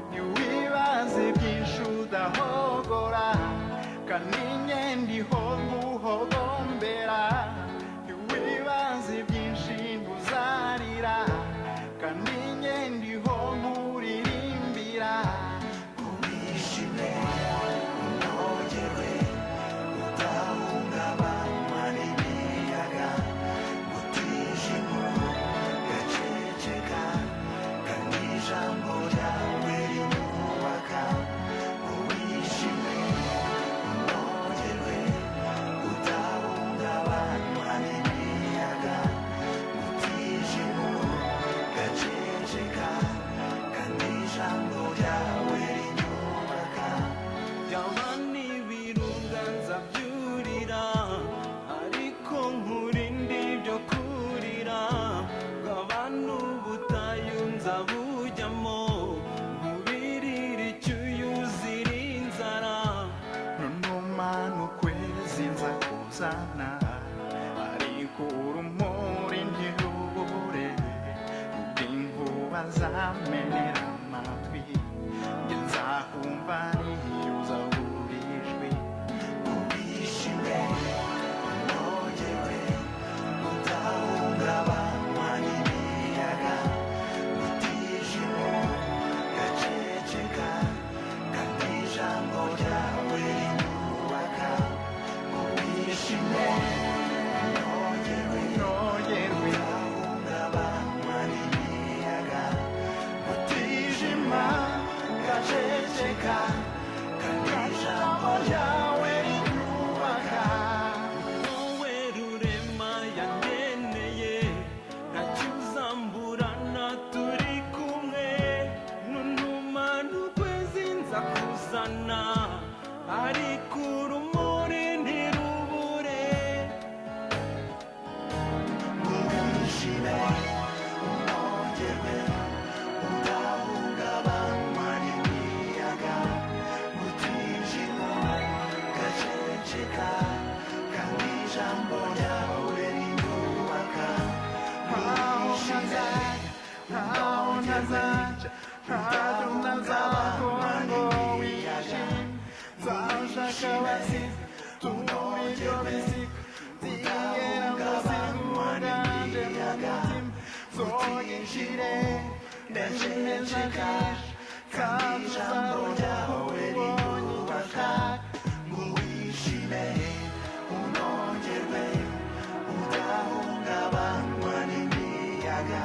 ntiwibaze byinshi udahogora, kandi ndiho nguhogombera. Ntiwibaze byinshi ntuzarira, kandi ndiho nkuririmbira. Wishime unogerwe, udahungabanywa n'imiyaga, utijima ugaceceka, kandi ijambo ryawe rinyubaka. Wishime unogerwe, udahungabanywa n'imiyaga, utijima ugaceceka, kandi ijambo ryawe rinyubaka. Byaba n'ibirunga nzabyurira, ariko nkurinde ibyo kurira. Bwaba n'ubutayu nzabujyamo, nkubirire icyuya uzira inzara. Nunumana ukwezi nza kuzana, ariko urumuri ntirubure, rw'inkuba zamenera amatwi, njye nzakumva niyuza buri jwi. Wishime. Gaceceka kandi ijambo ryawe rinyubaka. Wowe rurema yangeneye, ntacyo uzamburana turi kumwe. Nunuma n'ukwezi nza kuzana, ariko urumuri ntirubure. Ngo wishime unogerwe, udahungabanywa n'imiyaga, utijima gaceceka kandi ijambo ryawe rinyubaka. Wishime unogerwe, udahungabanywa n'imiyaga, unogerwe, udahungabanywa n'imiyaga,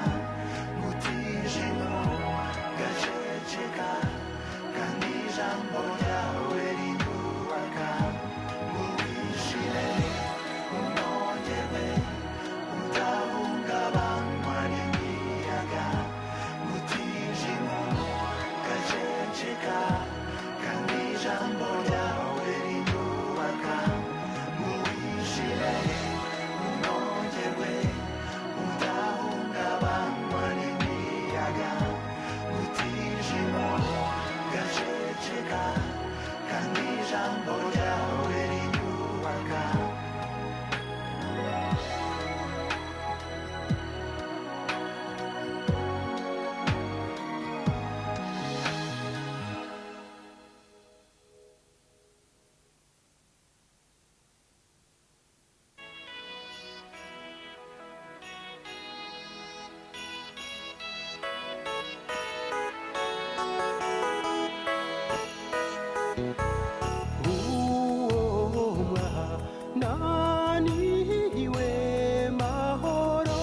utijima gaceceka kandi ijambo ryawe rinyubaka. Ngo wishime unogerwe, udahungabanywa n'imiyaga, utijima gaceceka kandi ijambo ryawe rinyubaka. Ngo wishime unogerwe, udahungabanywa n'imiyaga, utijima gaceceka kandi ijambo ryawe rinyubaka. Ngo wishime unogerwe, udahungabanywa n'imiyaga, utijima gaceceka kandi ijambo ryawe rinyubaka. Uwo mwana niwe mahoro,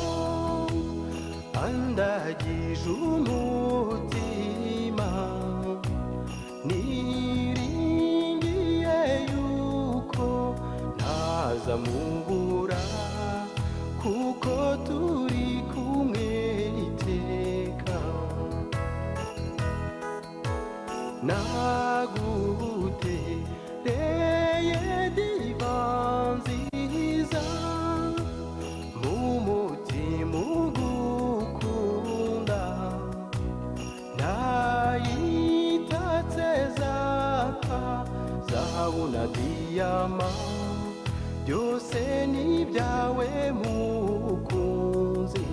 andagije umutima, niringiye yuko ntazamubura, kuko turi kumwe iteka. Nagutereye diva nziza, mu mutima ugukunda, ntayitatse zapa zahabu na diyama, byose ni ibyawe mukunzi.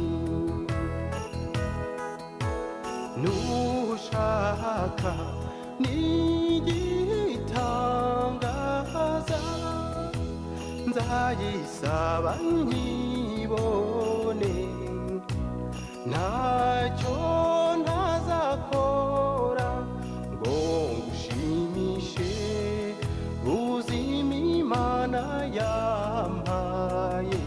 Nushaka nigitangaza, nzayisaba nkibone, ntacyo ntazakora ngo ngushimishe, buzima Imana yampaye.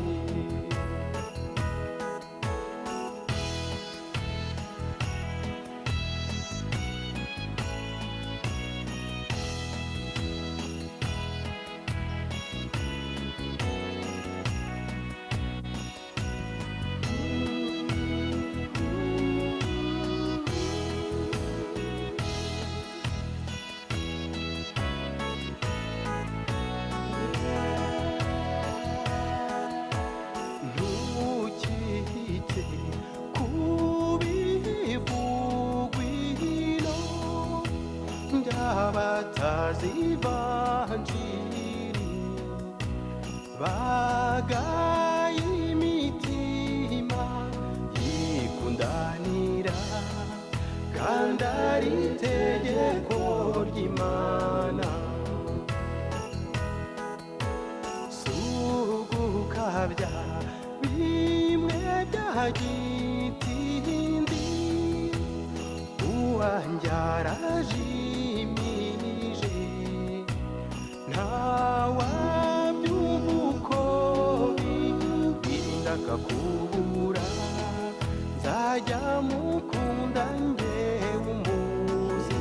Ntukite kubivugwino by'abatazi ivanjiri, bagaye imitima yikundanira, kandi ari itegeko ry'Imana. Sugukabya bimwe bya gitindi, uwanjye arajimije, ntawabyumva uko birinda akakubura, nzajya mukunda njyewe umuzi.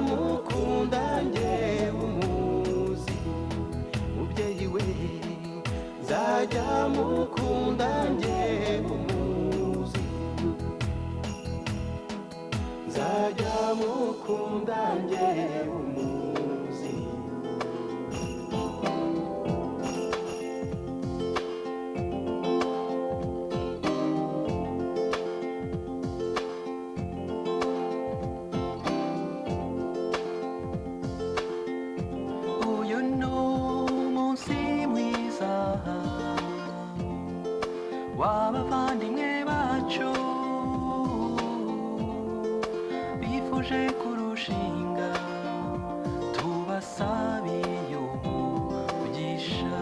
mukunda njyewe umuzi, mubyeyi we, nzajya mukunda njyewe umuzi, nzajya mukunda njyewe umuzi. Uyu ni umunsi mwiza w'abavandimwe bacu bifuje kurushinga, tubasabiye umugisha.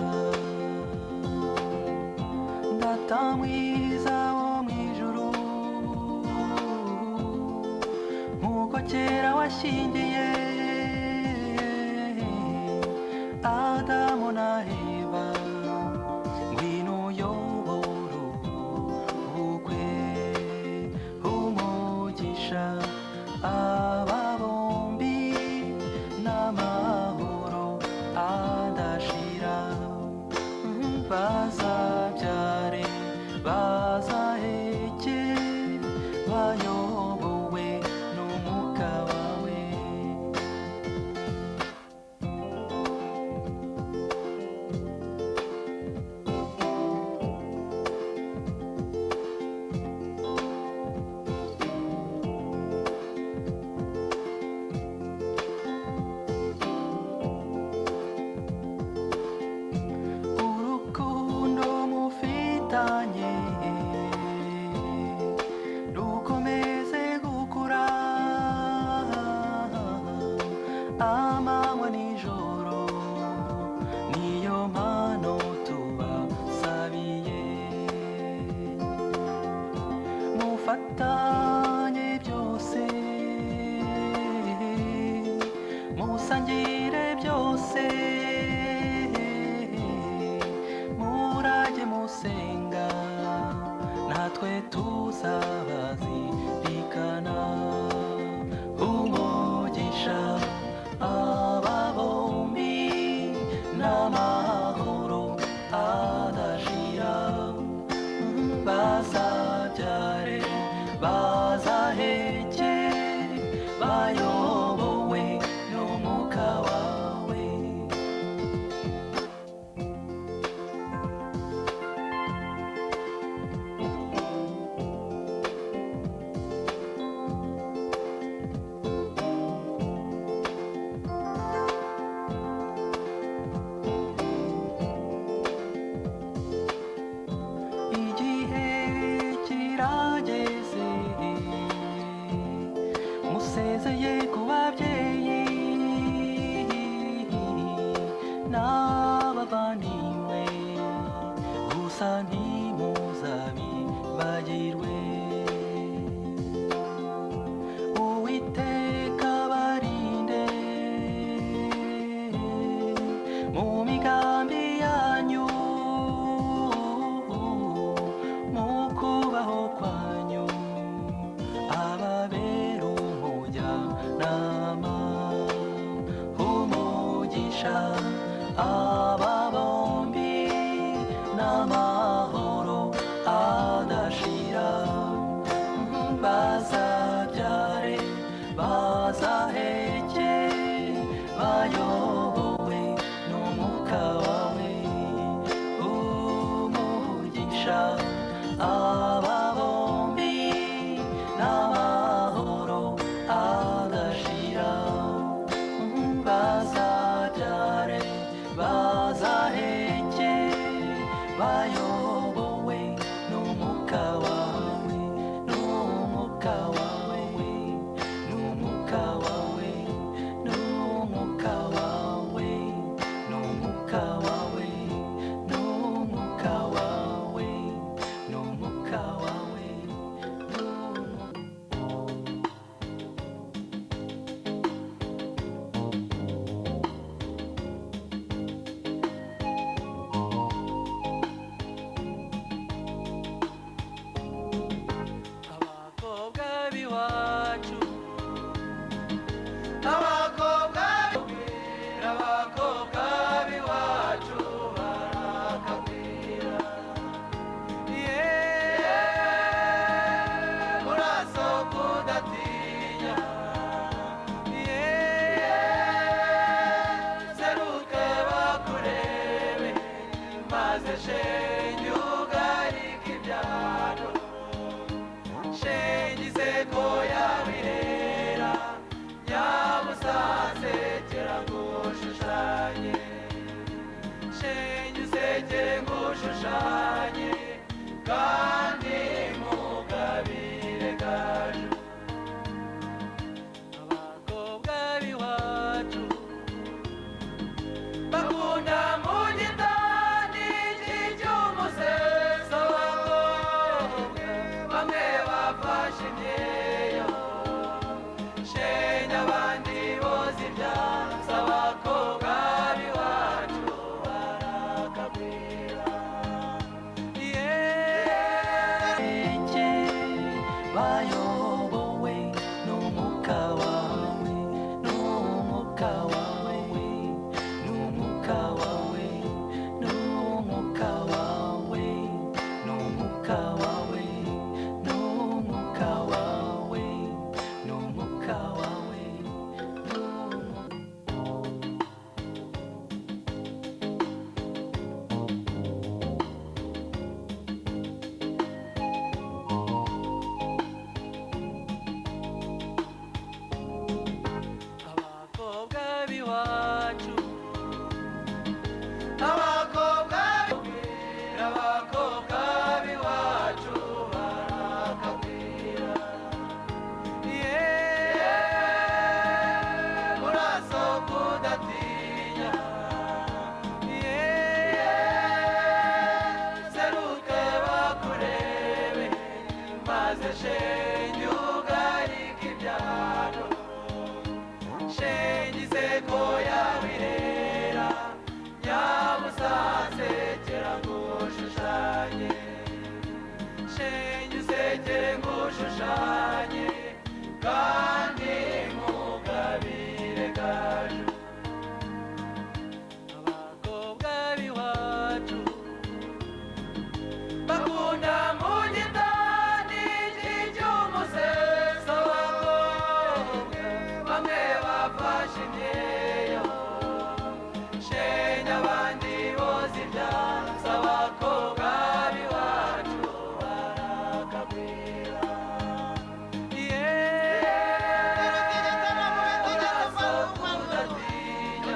Data mwiza wo mu ijuru, nk'uko kera washyingiye Adamu na Eva, ngwino uyobore ubukwe, umugisha aba bombi n'amahoro adashira, bazabyare bazaheke bayobowe n'umwuka wawe. Urukundo mufitanye rukomeze gukura amanywa nijoro, niyo mpano tubasabiye. Mufatanye byose, musangire byose, murajye musenga natwe tuzabazirikana. Umugisha aba bombi n'amahoro adashira, bazabyare bazaheke bayobowe n'umwuka wawe. Igihe kirageze musezeye ku babyeyi n'abavandimwe, gusa ntimuzabibagirwe. Uwiteka abarinde mu migambi yanyu, mu kubaho kwanyu, ababera umujyanama. Umugisha aba bombi n'amahoro adashira. Inseko yawe irera, nyabusasekera ngushushanye. Shenge usekere ngushushanye, kandi nkugabire gaju. Abakobwa b'iwacu bakunda mu gitani cy'umuseso. Abakobwa bamwe bafashe imyeyo, shenge abandi boza ibyansi. Abakobwa b'iwacu barakagwira. Bayobowe n'umwuka wawe, n'umwuka wawe, n'umwuka wawe, n'umwuka wawe, n'umwuka wawe, n'umwuka wawe, n'umwuka wawe, n'umwuka. Abakobwa b'iwacu, abakobwa, abakobwa b'iwacu barakagwira. Yeee, murasohoka udatinya. Yeee, seruke bakurebe, maze shenge ugarike ibyano. Shenge inseko yawe irera, nyabusasekera ngushushanye. Shenge usekere ngushushanye, kandi nkugabire gaju. Abakobwa b'iwacu bakunda mu gitani cy'umuseso. Abakobwa bamwe bafashe imyeyo, shenge abandi boza ibyansi. Abakobwa b'iwacu barakagwira. Yeee, urasohoka udatinya.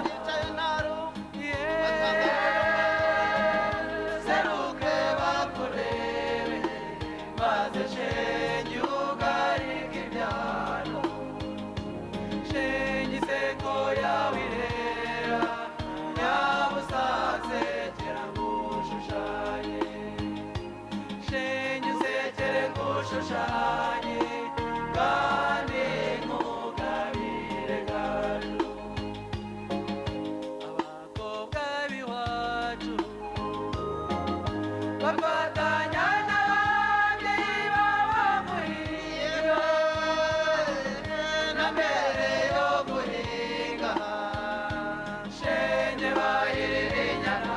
Seruke bakurebe, maze shenge ugarike ibyano. Shenge inseko yawe irera, nyabusasekera ngushushanye. Shenge usekere ngushushanye, kandi nkugabire gaju. Abakobwa b'iwacu bafatanya n'abandi baba muhinga, na mbere yo guhinga shenge bahirira inyana.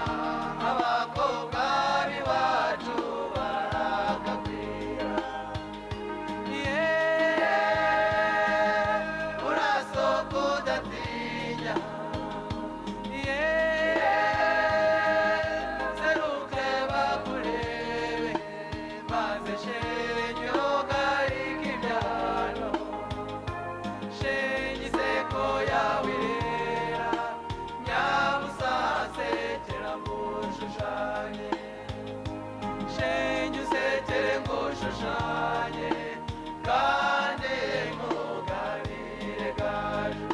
Abakobwa b'iwacu barakagwira. Yeee, urasohoka udatinya. Yeee, seruke bakurebe, maze shenge ugarike ibyano. Shenge inseko yawe irera, nyabusasekera ngushushanye. Shenge usekere ngushushanye, kandi nkugabire gaju.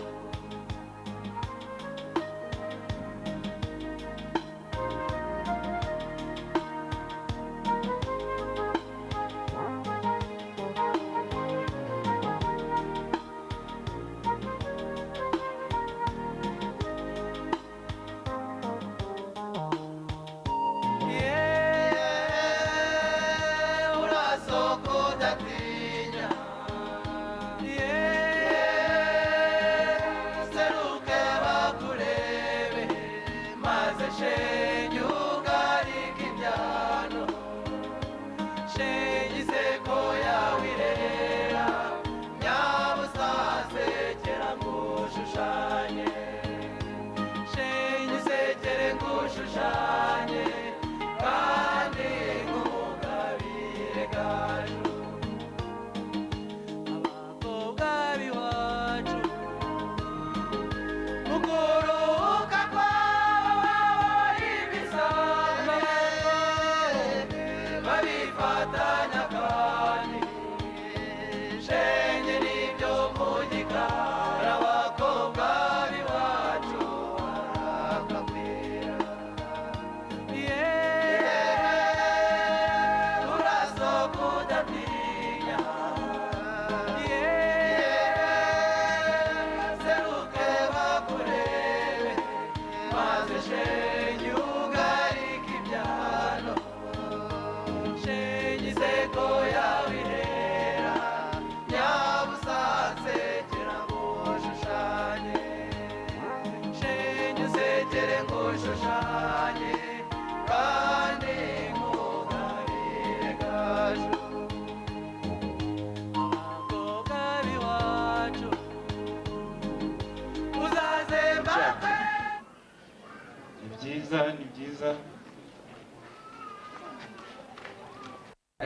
Yeee, urasohoka udatinya. Yeee, seruke bakurebe, maze shenge ugarike ibyano. Shenge inseko yawe irera, nyabusasekera ngushushanye. Shenge usekere ngushushanye, kandi nkugabire gaju.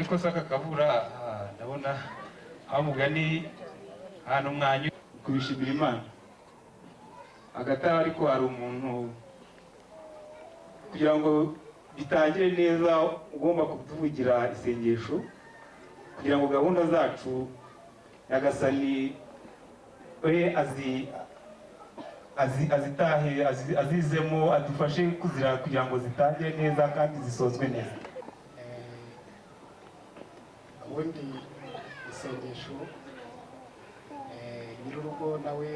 Ariko se aka kavura, ndabona aho mugani ahantu mwanyu kubishimira Imana. Hagati aho ariko hari umuntu, kugira ngo bitangire neza, ugomba kutuvugira isengesho kugira ngo gahunda zacu Nyagasani we azitahe, azizemo, adufashe kuzira kugira ngo zitangire neza kandi zisozwe neza. Ubundi isengesho, nyir'urugo nawe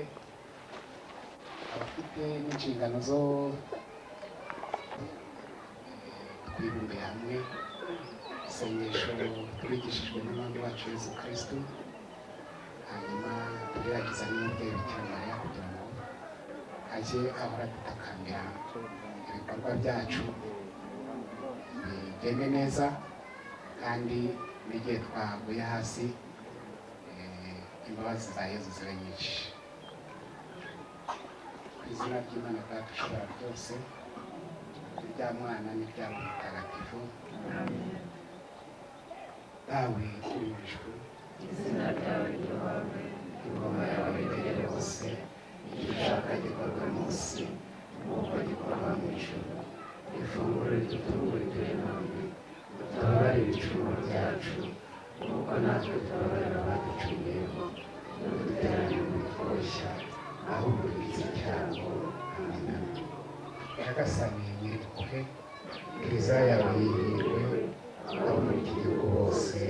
aba afite n'inshingano zo twibumbiye hamwe. Isengesho twigishijwe n'Umwami wacu Yesu Kristo, hanyuma turiragiza n'umubyeyi Bikira Mariya kugira ngo ajye ahora adutakambira, ibikorwa byacu bigende neza, kandi n'igihe twaguye hasi, imbabazi za Yezu zibe nyinshi. Ku izina ry'Imana Data ushobora byose, irya Mwana n'irya Roho Mutagatifu. Dawe uri mu ijuru, Izina ryawe ryubahwe, ingoma yawe igere hose, icyo ushaka gikorwe munsi nk'uko gikorwa mu ijuru. Ifunguro ridutunga riduhe none, utubabarire ibicumuro byacu nk'uko natwe tubabarira abaducumuyeho, ntudutererane mu bitwoshya, ahubwo udukize icyago. Amen. Nyagasani Nyir'impuhwe, kiliziya yawe yihirwe, abo muri iki gihugu bose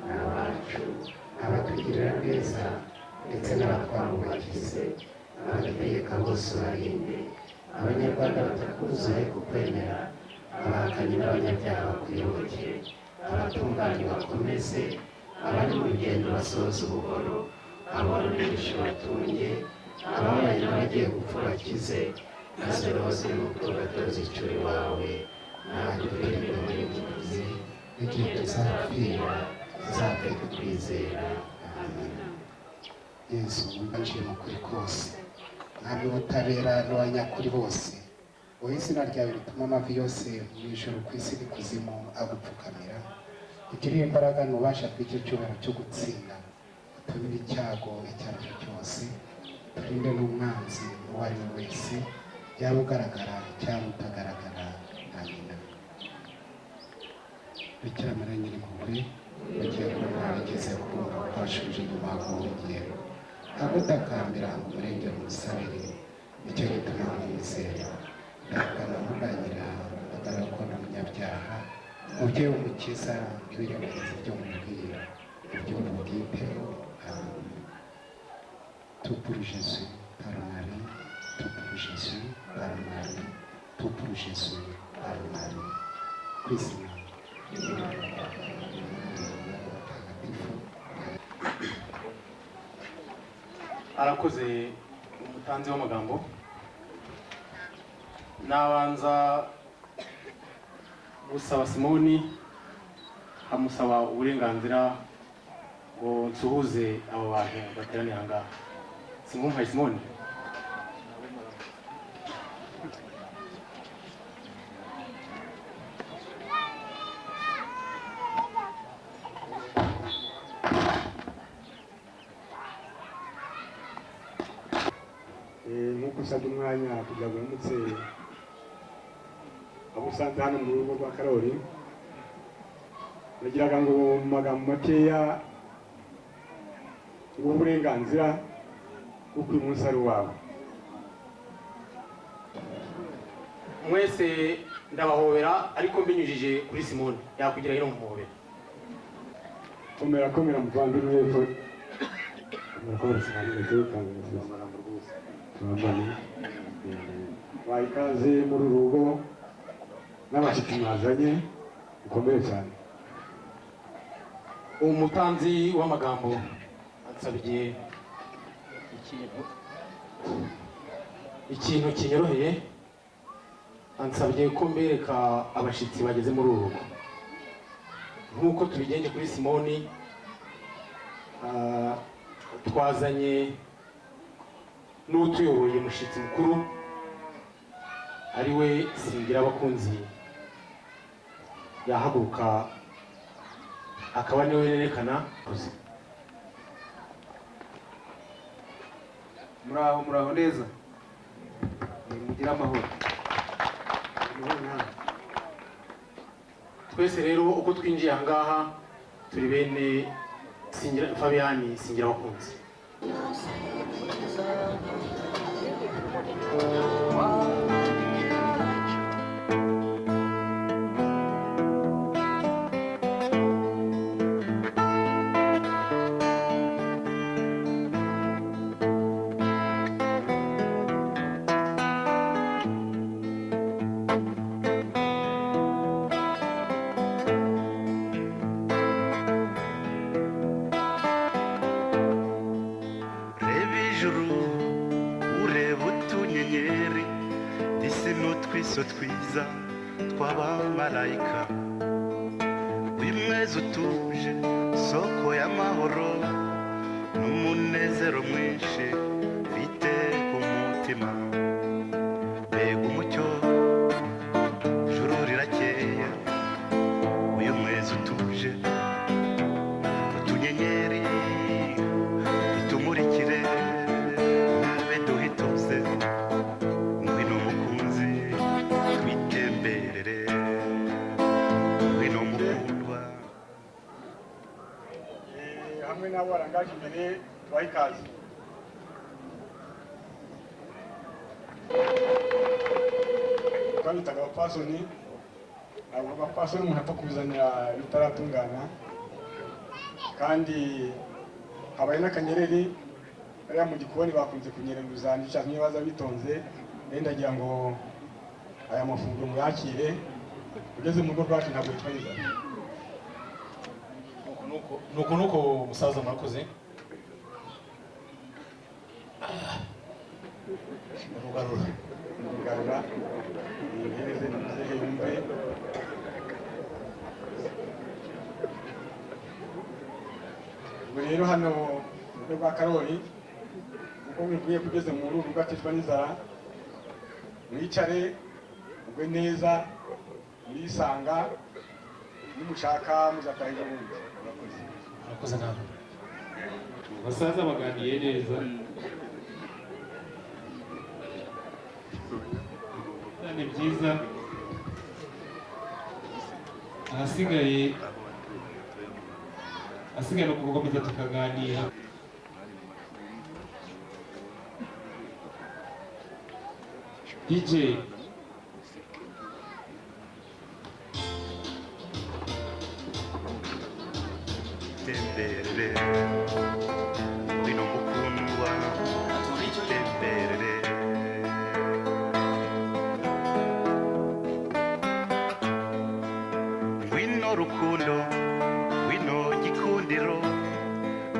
ni abacu, abatugirira neza ndetse n'abatwambubakize, abadutegeka bose ubarinde, Abanyarwanda batakuzuye kukwemera, abahakanyi n'abanyabyaha bakuyoboke, abatunganye bakomeze, abari mu rugendo basohoze ubuhoro, aboroheje batunge, ababaye n'abagiye gupfa bakize, maze roho ziri mu purgatori zicure iwawe, natwe twirinde muri iki, n'igihe tuzapfira tuzapfe tukwizera. Amen. Yezu winjiye mu kuri kose, Mwami w'ubutabera n'uwanyakuri bose, wowe izina ryawe rituma amavi yose mu ijuru, ku isi n'ikuzimu agupfukamira, ugirire imbaraga n'ububasha bw'icyo cyubahiro cyo gutsinda, utumire icyago icyo ari cyo cyose, turinde n'umwanzi uwo ari we wese, yaba ugaragara cyangwa utagaragara. Amina. Bikira Mariya Nyir'impuhwe, ugiye kuba wigeze kumva ko washubije inyuma guhungiro, agutakambira ngo umurengere umusabire, nicyo gituma mwizera. Ndakana muganyira agaragara ko ndi umunyabyaha. Mubyeyi w'Umukiza, ntiwirengagize ibyo mubwira, ibyumva ubwiteho. Amen. Tout pour Jésus par Marie, tout pour Jésus par Marie, tout pour Jésus par Marie. Ku izina Mutagatifu. Arakoze umutanzi w'amagambo. Nabanza gusaba Simoni, amusaba uburenganzira ngo nsuhuze abo bantu bateraniye aha ngaha. Simumpaye Simoni? Nk'uko usabye umwanya kugira ngo uramutse abo usanze hano mu rugo rwa Karori, nagiraga ngo mu magambo makeya nguhe uburenganzira kuko uyu munsi ari uwawe. Mwese ndabahobera, ariko mbinyujije kuri Simoni. Yakugira hino muhobera. Komera, komera muvandimwe, komera, komera cyane kandi turambane. Waha ikaze muri uru rugo n'abashyitsi mwazanye, mukomere cyane. Umutanzi w'amagambo ansabye ikintu kinyoroheye, ansabye ko mbereka abashyitsi bageze muri uru rugo nk'uko tubigenje kuri Simoni. Twazanye n'utuyoboye, umushyitsi mukuru, ari we Singira Abakunzi, yahaguruka. Akaba niwe yerekana. Muraho, muraho neza. Mugire amahoro. Twese rero uko twinjiye aha ngaha turi bene Singira Fabiyani Singira Abakunzi. Reba ijuru, ureba utunyenyeri, disi n'utwiso twiza tw'abamarayika. Wimwezi utuje, soko y'amahoro n'umunezero mwinshi mfite ku mutima. Mbega umucyo, ijuru rirakeye, uyu mwezi utuje, utunyenyeri bitumurikire, biduhituze. Ngwino mukunzi, twitemberere, ngwino mukundwa. Hamwe n'abo barangaje imbere, tubahe ikaze. Twabitaga abapfasoni. Ntabwo abapfasoni umuntu apfa kubizanira bitaratungana, kandi habaye n'akanyereri hariya mu gikoni, bakunze kunyereruza, nicyo cyatumye baza bitonze. Rero ndagira ngo aya mafunguro muyakire. Ugeze mu rugo rwacu ntabwo witwa inzara. Nuko nuko musaza, murakoze. Rugarura. Rugarura nihereze na muzehe yumve. Ubu rero hano mu rugo rwa Karori, kuko bivuye kugeze mu rugo aticwa n'inzara, mwicare mugwe neza, murisanga, nimushaka muzataha ejo bundi. Murakoze. Murakoze nawe. Abasaza baganiye neza. Ni byiza. Ahasigaye ni ukugukomeza tukaganira. DJ. Temberere, ngwino mukundwa, twitemberere. Ngwino rukundo, ngwino gikundiro,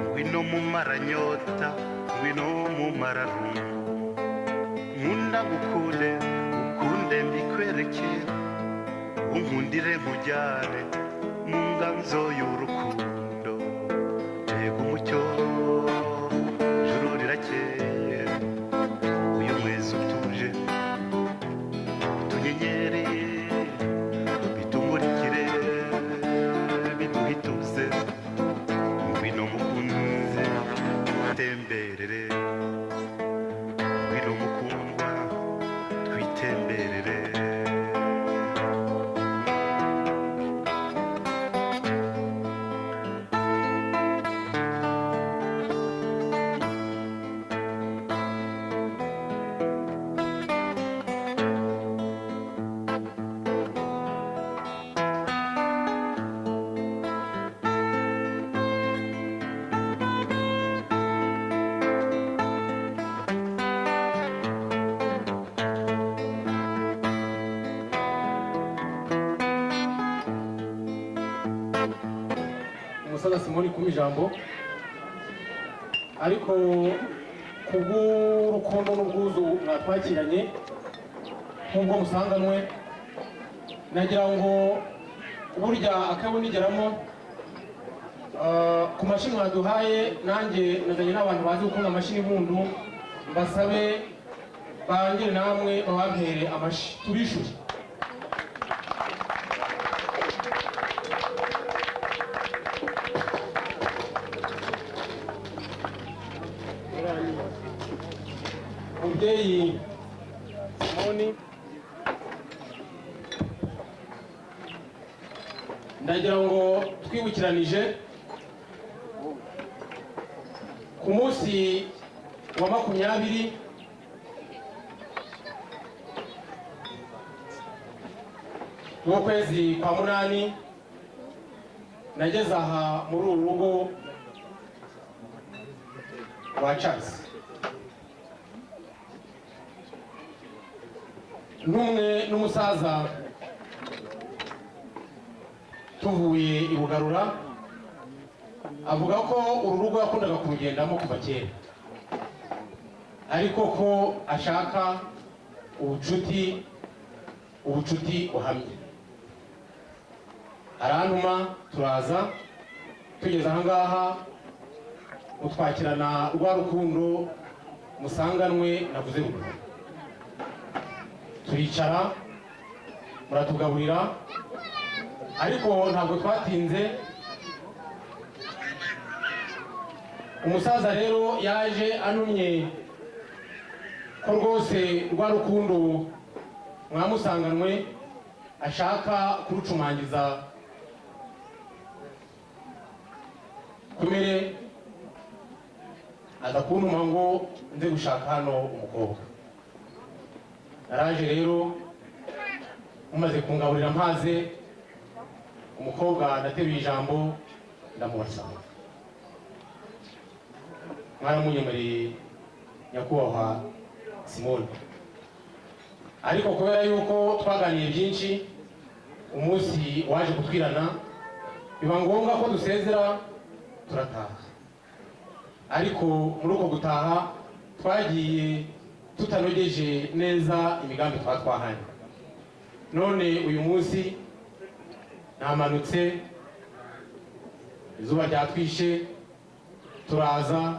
ngwino mumaranyota, ngwino mumararungu. Nkunda ngukunde, ukunde mbikwereke, unkundire nkujyane mu nganzo y'urukundo. Mbega umucyo, ijuru rirakeye, uyu mwezi utuje, utunyenyeri bitumurikire, biduhituze. Ngwino mukunzi, temberere, ngwino mukundwa, twitemberere. Umusaza Simoni kuma ijambo, ariko kubw'urukundo n'ubwuzu mwatwakiranye nk'ubwo musanganwe, nagira ngo burya akabunigeramo ku mashyi mwaduhaye. Nanjye nazanye n'abantu bazi gukunda amashyi n'impundu, mbasabe bangire namwe babampere amashyi, tubishyure. Mubyeyi Simoni, ndagira ngo twibukiranije ku munsi wa 20 w'ukwezi kwa 8, nageze aha muri uru rugo rwa Charles n'umwe n'umusaza tuvuye i Bugarura, avuga ko uru rugo yakundaga kurugendamo kuva kera, ariko ko ashaka ubucuti buhamye. Arantuma turaza, tugeze aha ngaha mutwakirana rwa rukundo musanganwe navuze ruguru, turicara muratugaburira, ariko ntabwo twatinze. Umusaza rero yaje anumye ko rwose rwa rukundo mwamusanganwe ashaka kurucumangiza kumere, aza kuntuma ngo nze gushaka hano umukobwa. Naraje rero, mumaze kungaburira mpaze, umukobwa ndateruye ijambo ndamubasaba. Mwaramunyemereye nyakubahwa Simoni, ariko kubera yuko twaganiye byinshi, umunsi waje kutwirana biba ngombwa ko dusezera turataha. Ariko muri uko gutaha twagiye tutanogeje neza imigambi twa twahanye. None uyu munsi namanutse, izuba ryatwishe, turaza.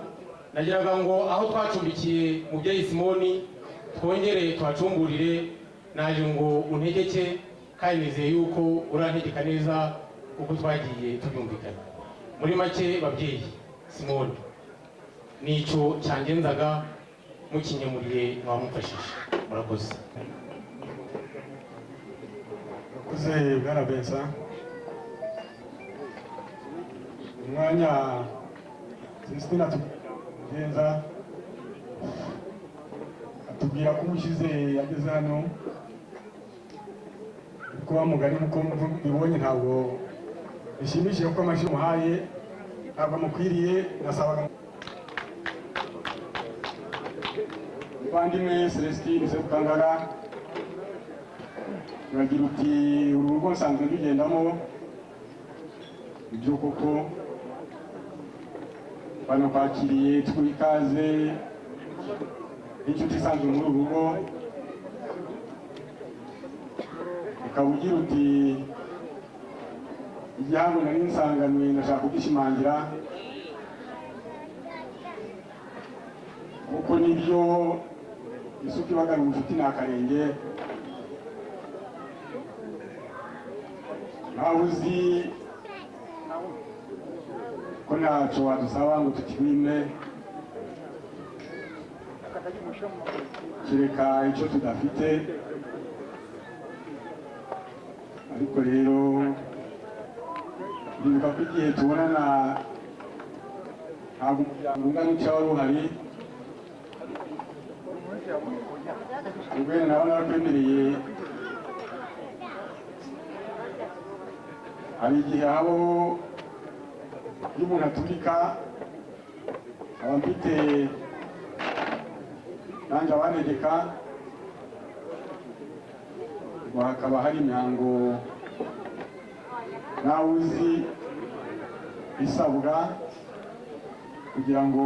Nagiraga ngo aho twacumbikiye mubyeyi Simoni twongere tuhacumburire. Naje ngo untegeke, kandi nizeye yuko urantegeka neza kuko twagiye tubyumvikana. Muri make babyeyi Simoni, nicyo cyangenzaga, mukinyemuriye mwamufashije. Murakoze. Murakoze bwana Vincent. Umwanya Celestin atugenza atubwira ko ubushize yageze hano, kuko mugari nkuko mbibonye ntabwo bishimishije, kuko amashyi umuhaye ntabwo amukwiriye. Nasabaga muvandimwe Celestin Sebukangara, uragira uti uru rugo nsanzwe ndugendamo, ibyo koko banakwakiriye tuguha ikaze n'inshuti isanzwe muri uru rugo. Ukaba ugira uti igihango nari nsanganwe ndashaka kugishimangira, kuko nibyo isuka ibagara ubucuti ni akarenge. Nawe uzi ko ntacyo wadusaba ngo tukiwime, kereka icyo tudafite. Ariko rero ndibuka ko igihe tubonana ntabwo umuryango ungana utya wari uhari, ubwo nawe narakwemereye. Hari igihe habaho iyo umuntu aturika, aba mfite nanjye abantegeka, ngo hakaba hari imihango nawe uzi isabwa kugira ngo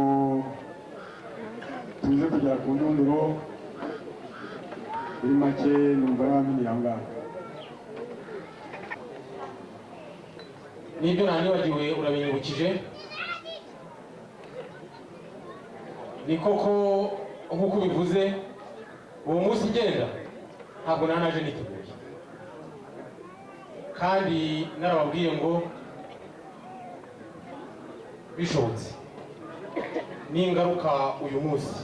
tuze kugera ku ndunduro. Muri make numva n'abamenye aho ngaho. Nibyo nanibagiwe, urabinyibukije. Ni koko nk'uko ubivuze, uwo munsi ngenda ntabwo nanaje niteguye, kandi narababwiye ngo bishobotse ningaruka uyu munsi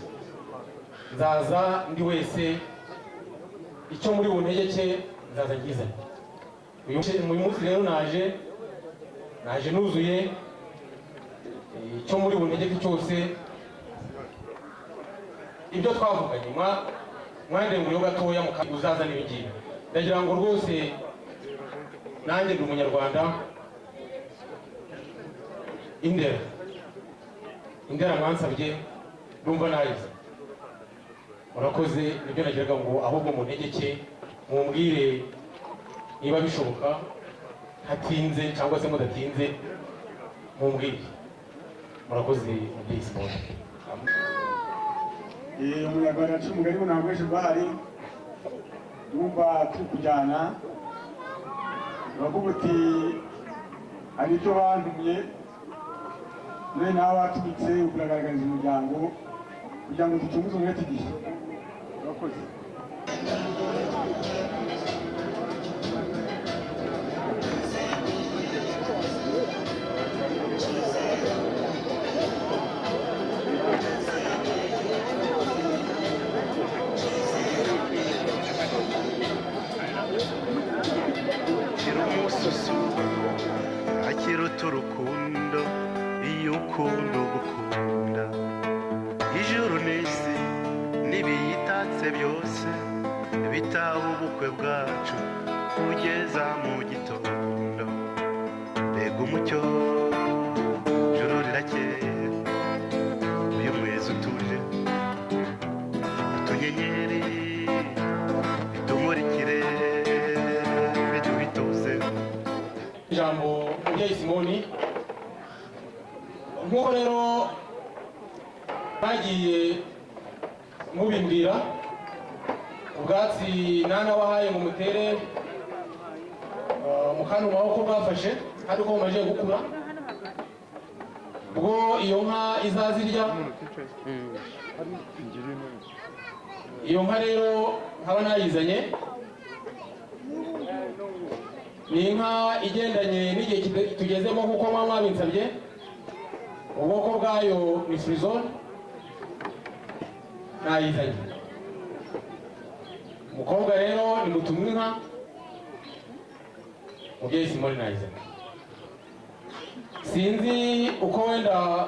Nzaza ndi wese, icyo muri buntegeke nzaza ngizanye. Uyu munsi rero naje nuzuye icyo muri buntegeke cyose. Ibyo twavuganye mwandenguriyeho gatoya, uzazana ibi ngibi. Ndagira ngo rwose nanjye ndi umunyarwanda. Indera mwansabye ndumva nayize. Murakoze. Nibyo nagiraga ngo ahubwo muntegeke, mumbwire niba bishoboka hatinze cyangwa se mudatinze, mumbwire. Murakoze, mubyeyi Simoni. Umunyarwanda yaciye umugani ngo ntabwo benshi bahari. Numva turi kujyana, uravuga uti hari icyo bantumye, none nawe watumitse uragaragariza umuryango kugira ngo ducunguze umwete igihe. Urakoze. Kira umususu akiruta urukundo, iyo ukunda ugukunda, ijuru n'isi n'ibiyitatse byose bitaha ubukwe bwacu kugeza mu gitondo. Mbega umucyo, juru rirakeye, uyu mwezi utuje, utunyenyeri bitumurikire, biduhe ituze. Ijambo, mubyeyi Simoni. Nk'uko rero bagiye mubimbwira, ubwatsi nana wahaye ngo mutere mukantumaho ko bwafashe kandi ko bumaze gukura, ubwo iyo nka izazirya. Iyo nka rero nkaba nayizanye, ni inka igendanye n'igihe tugezemo nk'uko muba mwabinsabye. Ubwoko bwayo ni firizone. Nayizanye. Umukobwa rero ni mutumwa inka. Mubyeyi Simoni, nayizanye. Sinzi uko wenda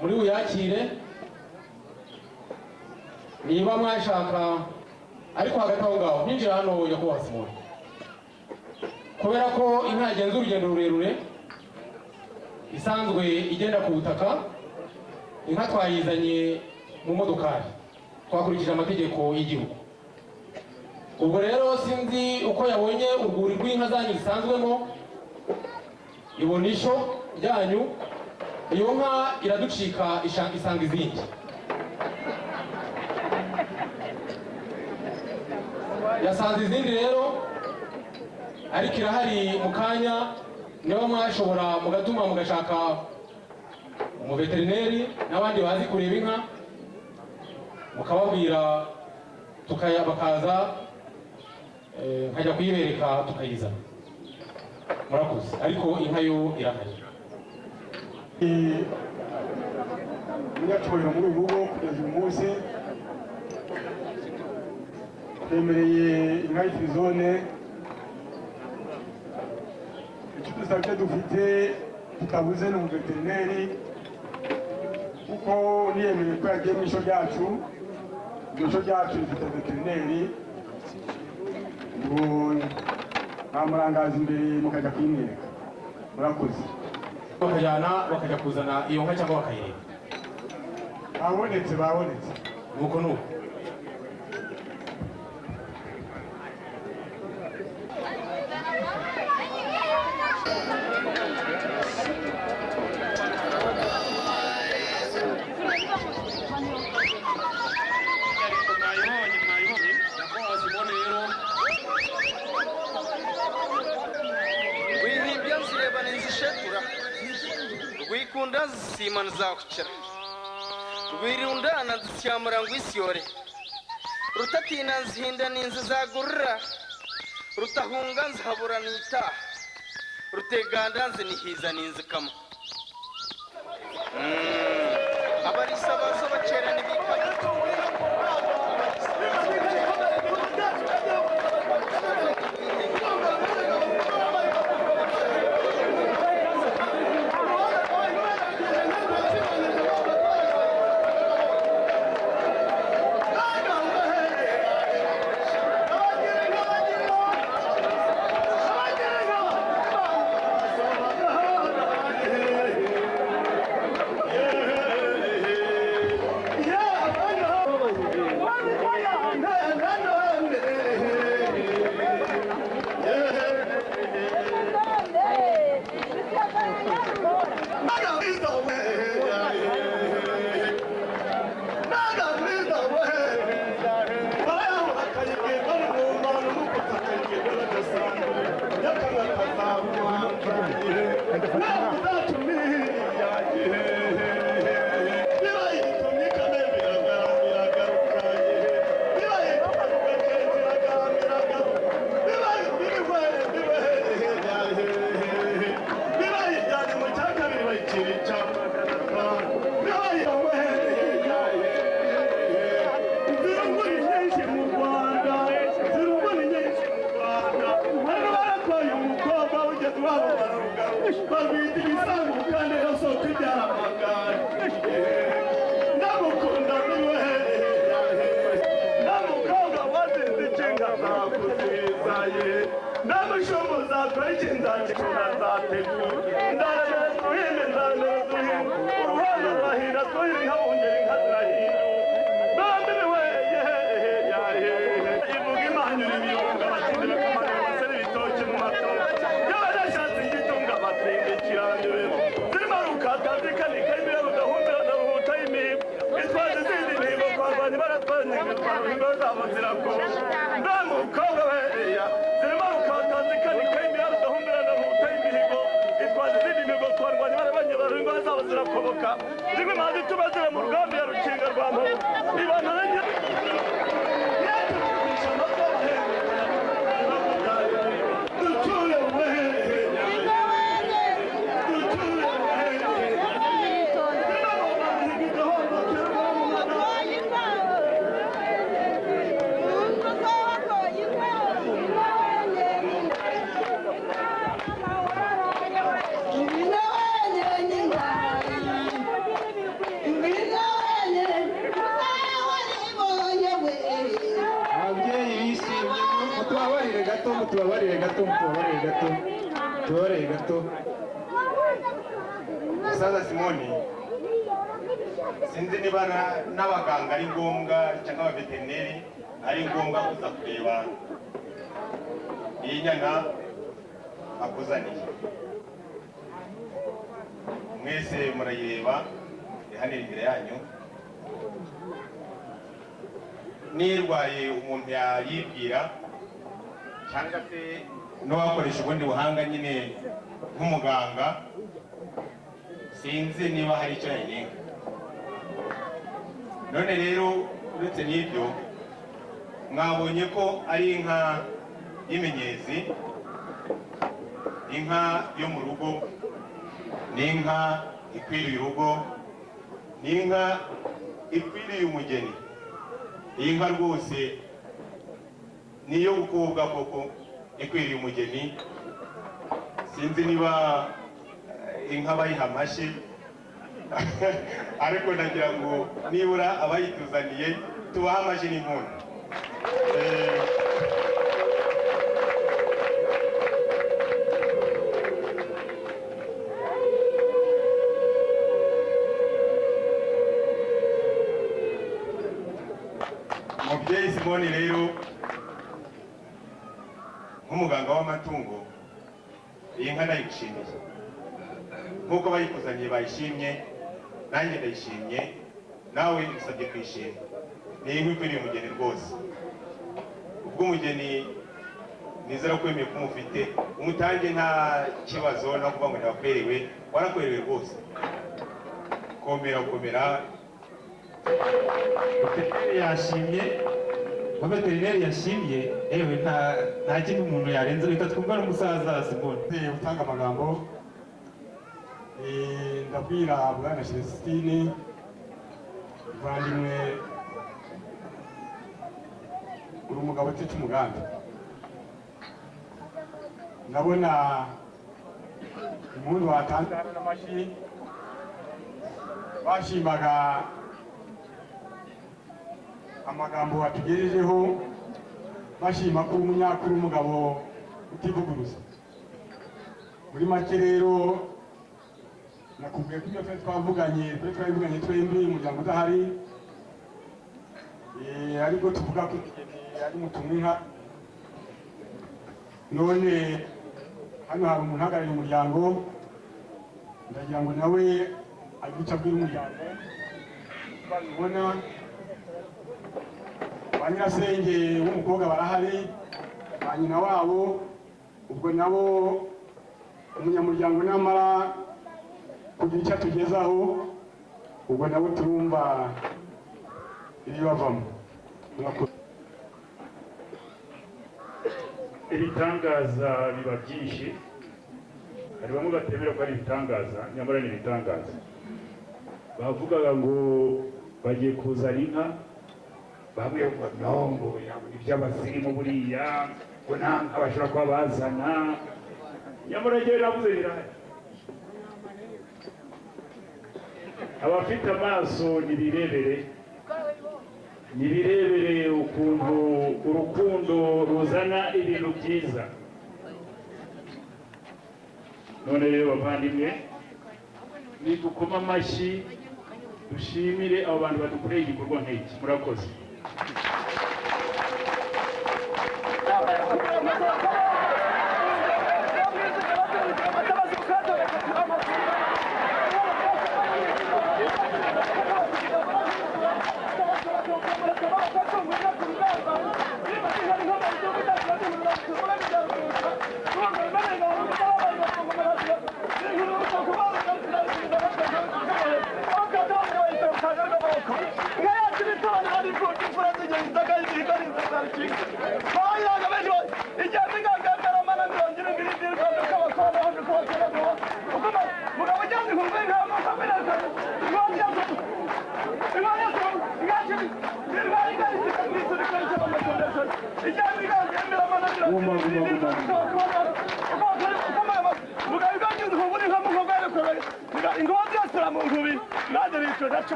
muri buyakire, niba mwashaka, ariko hagati aho ngaho nkinjira hano, nyakubahwa Simoni, kubera ko inka yagenze urugendo rurerure isanzwe igenda ku butaka, inka twayizanye mu modokari, twakurikije amategeko y'igihugu. Ubwo rero sinzi uko yabonye urwuri rw'inka zanyu zisanzwemo, ibona ishyo ryanyu, iyo nka iraducika, isanga izindi. Yasanze izindi rero, ariko irahari mu kanya. Niba mwashobora mugatuma mugashaka umuveterineri n'abandi bazi kureba inka, mukababwira, bakaza, nkajya kuyibereka tukayizana. Murakoze, ariko inka yo irahari. Umunyacyubahiro, muri uru rugo kugeza uyu munsi twemereye inka y'ifirizone. Icyo dusabye dufite tutabuze ni umuveterineri, kuko niyemeye ko yagiye mu ishyo ryacu. Iryo shyo ryacu rifite veterineri, ngo ntamurangaza imbere mukajya kuyimwereka. Murakoze. Bakajyana, bakajya kuzana iyo nka cyangwa bakayireba. Babonetse, babonetse. Nuko nuko. Mwayibonye, mwayibonye, nyakubahwa Simoni rero. Wihimbya nzirebana inzishetura, rwikunda nzisima nzakukira, rwirundana nzisyamura ngwisyore, rutatina nzihinda ninzi zagurira, rutahunga nzihabura nitaha, ruteganda nzinihiza ninzikama. Abarisa bazo bacerana ibikama. Twahira inka bongera inka zirahinda. Bambiwe we ivuga imanyura ibiyunga abatindi bakamanura amaseri ibitoki mu matora. Y'abadashatse igitunga amatringa ikirandure. Zimaruka tazikanika imira rudahumbira na ruhuta y'imihigo. Itwaza izindi mihigo twarwanya baratwanyika twarwa zabo zirakora. Mbe mukobwa we zimaruka tazikanika imira rudahumbira na ruhuta y'imihigo. Itwaza izindi mihigo twarwanya barabanye barwanya zabo zirakoboka. Zimwe mazi tubazira mu rugamba ya rukinga rwa mpabu. Ibana Ababyeyi bishimye, mutubabarire gato, mutubabarire gato, mutubabarire gato, mutubabarire gato. Musaza Simoni, sinzi niba n'abaganga ari ngombwa cyangwa abaveterineri ari ngombwa kuza kureba iyi nyana akuzaniye. Mwese murayireba ihanira imbere yanyu. Nirwaye umuntu yayibwira cyangwa se n'uwakoresha ubundi buhanga nyine nk'umuganga, sinzi niba hari icyo yayinenga. None rero uretse n'ibyo, mwabonye ko ari inka y'imenyezi, inka yo mu rugo, ni inka ikwiriye urugo, ni inka ikwiriye umugeni. Iyi nka rwose ni iyo gukobwa koko, ikwiriye umugeni. Sinzi niba inka bayiha amashyi, ariko ndagira ngo nibura abayituzaniye tubahe amashyi n'impundu. Mubyeyi Simoni rero, nk'umuganga w'amatungo, iyi nka ndayigushimiye. Nk'uko bayikuzaniye bayishimye, nanjye ndayishimye, nawe usabye kuyishima. Ni inka ikwiriye umugeni rwose. Ubwo umugeni nizera ko wemeye ko umufite, umutange nta kibazo, nta kuvuga ngo ntiwakwerewe, warakwerewe rwose. Komera komera. Veterineri yashimye, ngo veterineri yashimye, yewe nta kindi umuntu yarenze. Reka twumve n'umusaza Simoni. Utanga amagambo, ndabwira bwana Celestine muvandimwe, uri umugabo utetse umugambi. Ndabona impundu watanze hano n'amashyi bashimaga amagambo watugejejeho, bashima ko uri umunyakuri, umugabo utivuguruza. Muri make rero nakubwiye ko ibyo twari twavuganye, twari twabivuganye twembi, umuryango udahari, ariko tuvuga ko umugeni ari mutumwa inka. None hano hari umuntu uhagarariye umuryango, ndagira ngo nawe agire icyo abwira umuryango. Babibona ba nyirasenge w'umukobwa barahari, ba nyina wabo, ubwo nabo umunyamuryango namara kugira icyo atugezaho, ubwo nabo turumva ibibavamo. Murakoze. Ibitangaza biba byinshi. Hari bamwe batemera ko ari ibitangaza, nyamara ni ibitangaza. Bavugaga ngo bagiye kuzana inka, bamwe ngo no, ngo iby'abasirimu buriya, ngo nta nka bashobora kuba bazana, nyamara njyewe navuze birahari. Abafite amaso nibirebere, nibirebere ukuntu urukundo ruzana ibintu byiza. None rero bavandimwe, nidukoma amashyi Dushimire abo bantu badukoreye igikorwa nk'iki. Murakoze.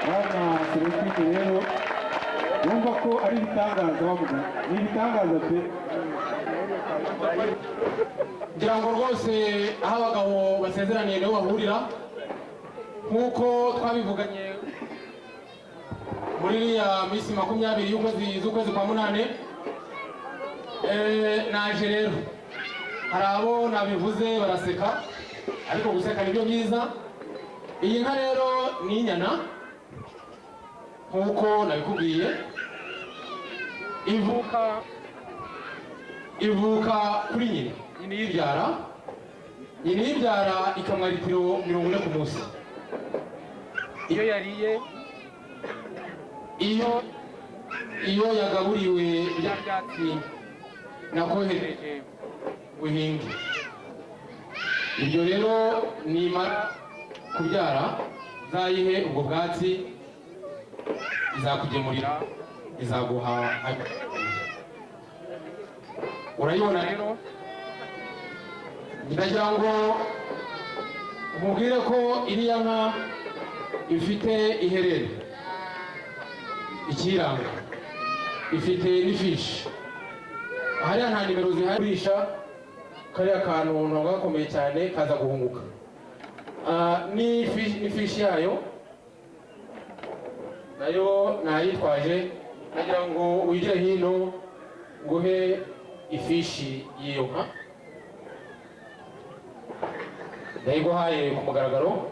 Bwana Celestine, rero wumva ko ari ibitangaza bavuga, ni ibitangaza pe. Ngira ngo rwose aho abagabo basezeraniye niho bahurira, nk'uko twabivuganye muri iriya minsi 20 y'ukwezi kwa 8. Naje rero, hari abo nabivuze baraseka, ariko guseka nibyo byiza. Iyi nka rero ni inyana nk'uko nabikubwiye, ivuka kuri nyina, nyina iyibyara, nyina iyibyara ikamwa litiro 40 ku munsi. Iyo yariye, iyo yagaburiwe bya byatsi nakohereje guhinga, ibyo rero nimara kubyara uzayihe ubwo bwatsi, izakugemurira, izaguha. Urayibona rero, ndagira ngo umubwire ko iriya nka ifite iherere ikiranga, ifite n'ifishi hariya, nta nimero ziharisha. Kariya kantu ntabwo gakomeye cyane, kaza guhunguka. N'ifishi yayo nayo nayitwaje, nagira ngo wigire hino nguhe ifishi y'iyo nka. Ndayiguhaye ku mugaragaro.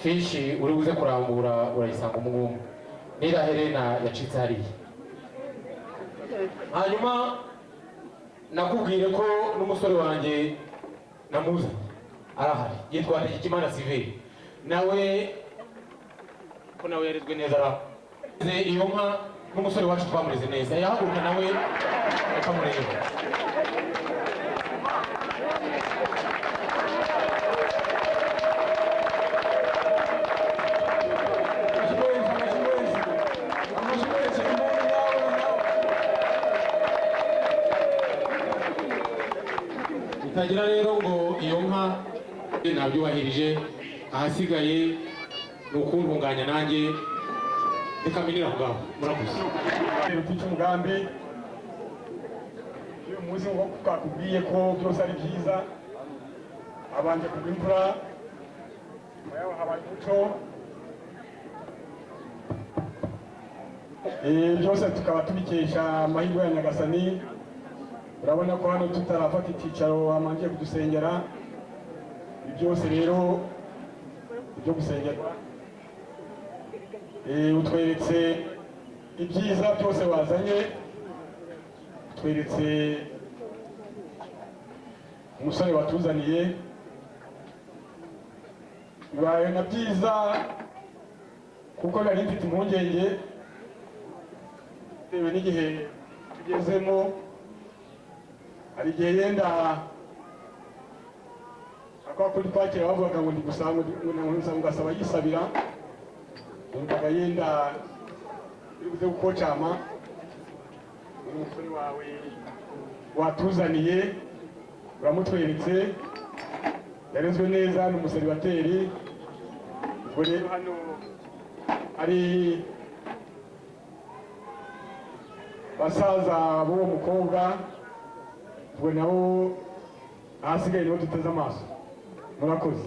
Fishi uri buze kurambura urayisanga umungumu n'iriya herena yacitse hariya. Hanyuma nakubwire ko n'umusore wanjye namuzi arahari, yitwa Hategekimana Siveri, nawe ko nawe yarezwe neza araho. Iyo nka n'umusore wacu twamureze neza, yahaguruka nawe akamureba. Utagira rero ngo iyo nka nabyubahirije, ahasigaye ni ukuntunganya nanjye reka minira aho ngaho. Murakoze. Rutica umugambi uyu munsi, ngo twakubwiye ko byose ari byiza. Habanje kugwa imvura, nyuma yaho habaye umuco. Byose tukaba tubikesha amahirwe ya Nyagasani. Urabona ko hano tutarafata icyicaro bamangiye kudusengera. Ibi byose rero ibyo gusengerwa. Utweretse ibyiza byose wazanye, utweretse umusore watuzaniye. Bibaye na byiza kuko nari mfite impungenge bitewe n'igihe tugezemo. Hari igihe yenda akwa kuri twakira bavugaga ngo ndi gusaba, ngo ngasaba yisabira, numvaga yenda uri buze gukocama. Umusore wawe watuzaniye uramutweretse, yarezwe neza, ni umuseribateri. Ubwo rero hano hari basaza b'uwo mukobwa. Ubwo nabo ahasigaye nibo duteze amaso. Murakoze.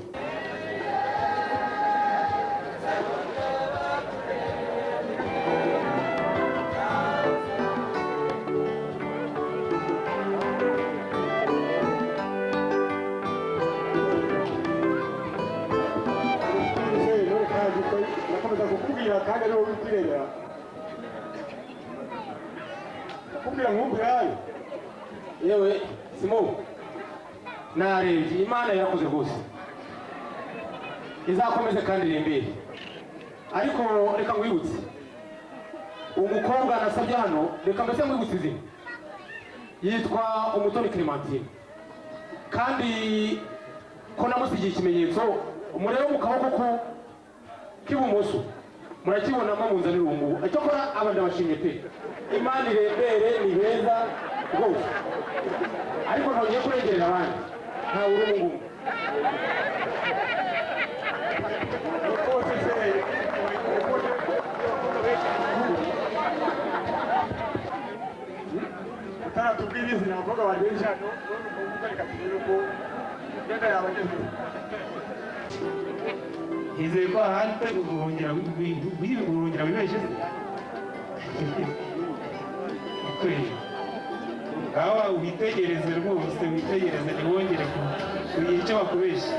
Nakomeza kukubwira kandi ari wowe ukwirebera, nakubwira nkumvirayo. Yewe Simo, narebye, Imana yarakoze rwose, izakomeze kandi irembere. Ariko reka nkwibutse umukobwa nasabye hano, reka mbese nkwibutse izina, yitwa Umutoni Clementine. Kandi ko namusigiye ikimenyetso, murebe mu kaboko ko k'ibumoso, murakibonamo, munzanire ubu ngubu. Icyakora aba ndabashimye pe, Imana irembere, ni beza rwose, ariko ntongeye kurengerera abandi, ntawe uri ubu ngubu. Utaratubwira izina, abakobwa bari benshi hano, none umukobwa reka turebe ko genda yaba agezeho. Nizeye ko ahandi urongera wibeshye se kweli. Ngaho witegereze rwose, witegereze, ntiwongere kugira icyo bakubeshya.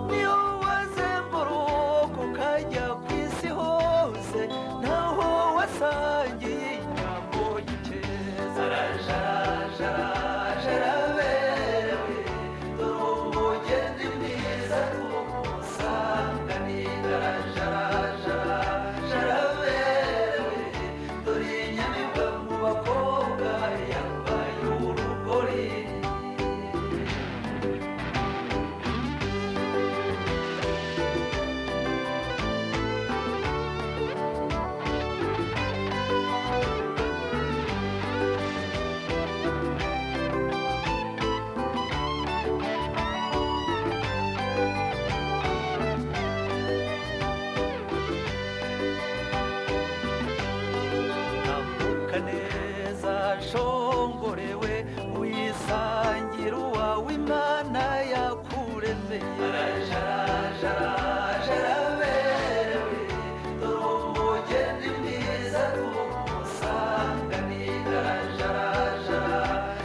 Niyo wazenguruka ukajya ku isi hose, ntaho wasangiye inyambo y'ikeza. Jaraberewe, dore umugeni mwiza tumusanganira. Jaraberewe, dore inyamibwa mu bakobwa, yambaye urugori. Tambuka neza shongorewe, wisangira uwawe Imana yakuremeye. Jaraberewe, dore umugeni mwiza tumusanganira.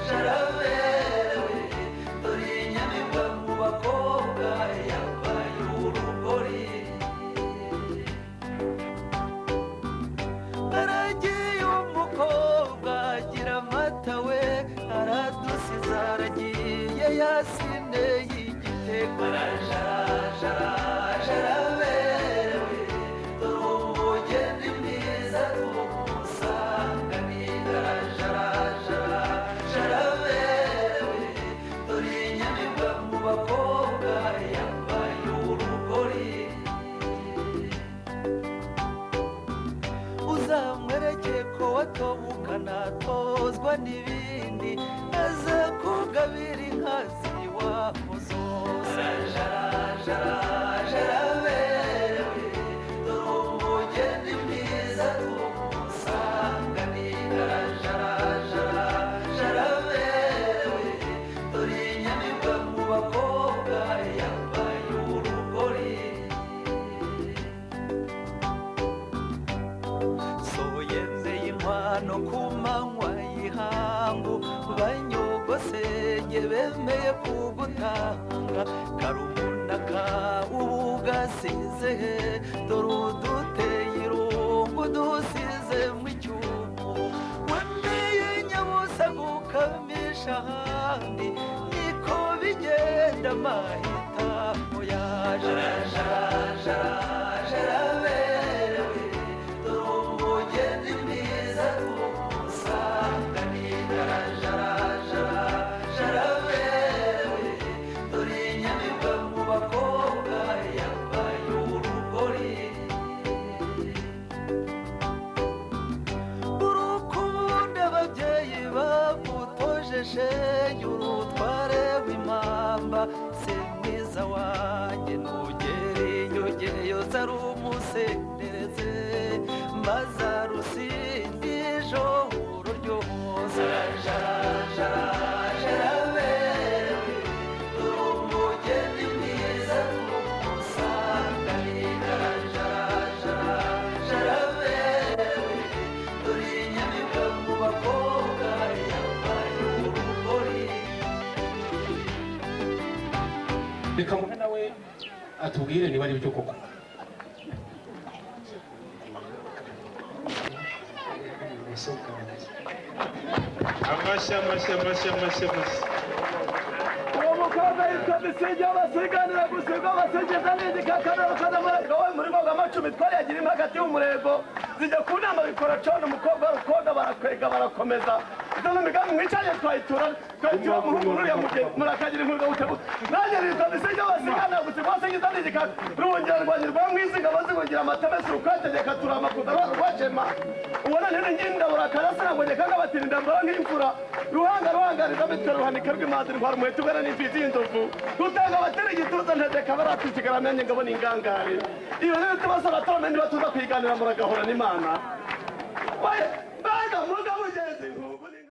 Jaraberewe, dore inyamibwa mu bakobwa, yambaye urugori. Aragiye umukobwa agira amata we, aradusize aragiye, yasine y'igitego. Jaraberewe, dore umugeni mwiza tumusanganira. Jaraberewe, dore inyamibwa mu bakobwa, yambaye urugori. Uzamwereke ko watobukana tozwa n'ibindi, aza kugabira inka ziwabo zose. Jaraberewe, dore umugeni mwiza tumusanganira. Jaraberewe, dore inyamibwa mu bakobwa, yambaye urugori. Soyemeye inkwano ku manywa y'ihangu, banyogosenge bemeye kugutanga. Karumuna kawe ubu gasize he? Dore uduteye irungu, dusize mu icyumu. Wemeye nyabusa gukamisha ahandi, niko bigenda, amahitamo yaje. Jaraberewe, dore umugeni mwiza tumusanganira. Shenge urutware w'impamba, se mwiza wanjye, nugere inyongeyo zari umusendereze, maze arusinde ijoro ryose. Jaraberewe dore umugeni mwiza tumusanganira. Jaraberewe dore inyamibwa mu bakobwa, yambaye urugori. Reka muhe nawe atubwire niba ari byo koko. Ibumoso bwanjye. Amashyi, amashyi, amashyi, amashyi, amashyi! Uwo mukobwa yitwa Misigi, abasiganira gusiga abasingiza n'igikakararo kazamureka we muri ngoga amacumi twariyagira impagati y'umurego zijya ku nama bikora cona umukobwa rukoga barakwega barakomeza izo n'imigambi mwicanye twayitura twayitura umuhungu nuriya mugeni murakagira inkunga butebuka. Nanjye nitwa Misigi, abasiganira gusiga abasingiza n'igikaka rubungira rwanjye rwa mwiziga bazigungira amatamesi rukategeka turamakuza rwacema ubona nini ngindabura karasira ngo nyekanga batirinda mbara nk'imfura ruhanga ruhangariza mitwe ruhanika rw'imanzi ntwara umuheto ugana n'imfizi y'inzovu rutanga abatera igituza ntegeka baratisigara amenye ngabo ni ingangare. Iyo rero tubasaba torome niba tuza kuyiganira muragahora n'Imana. Mbega mugabo ugenzi.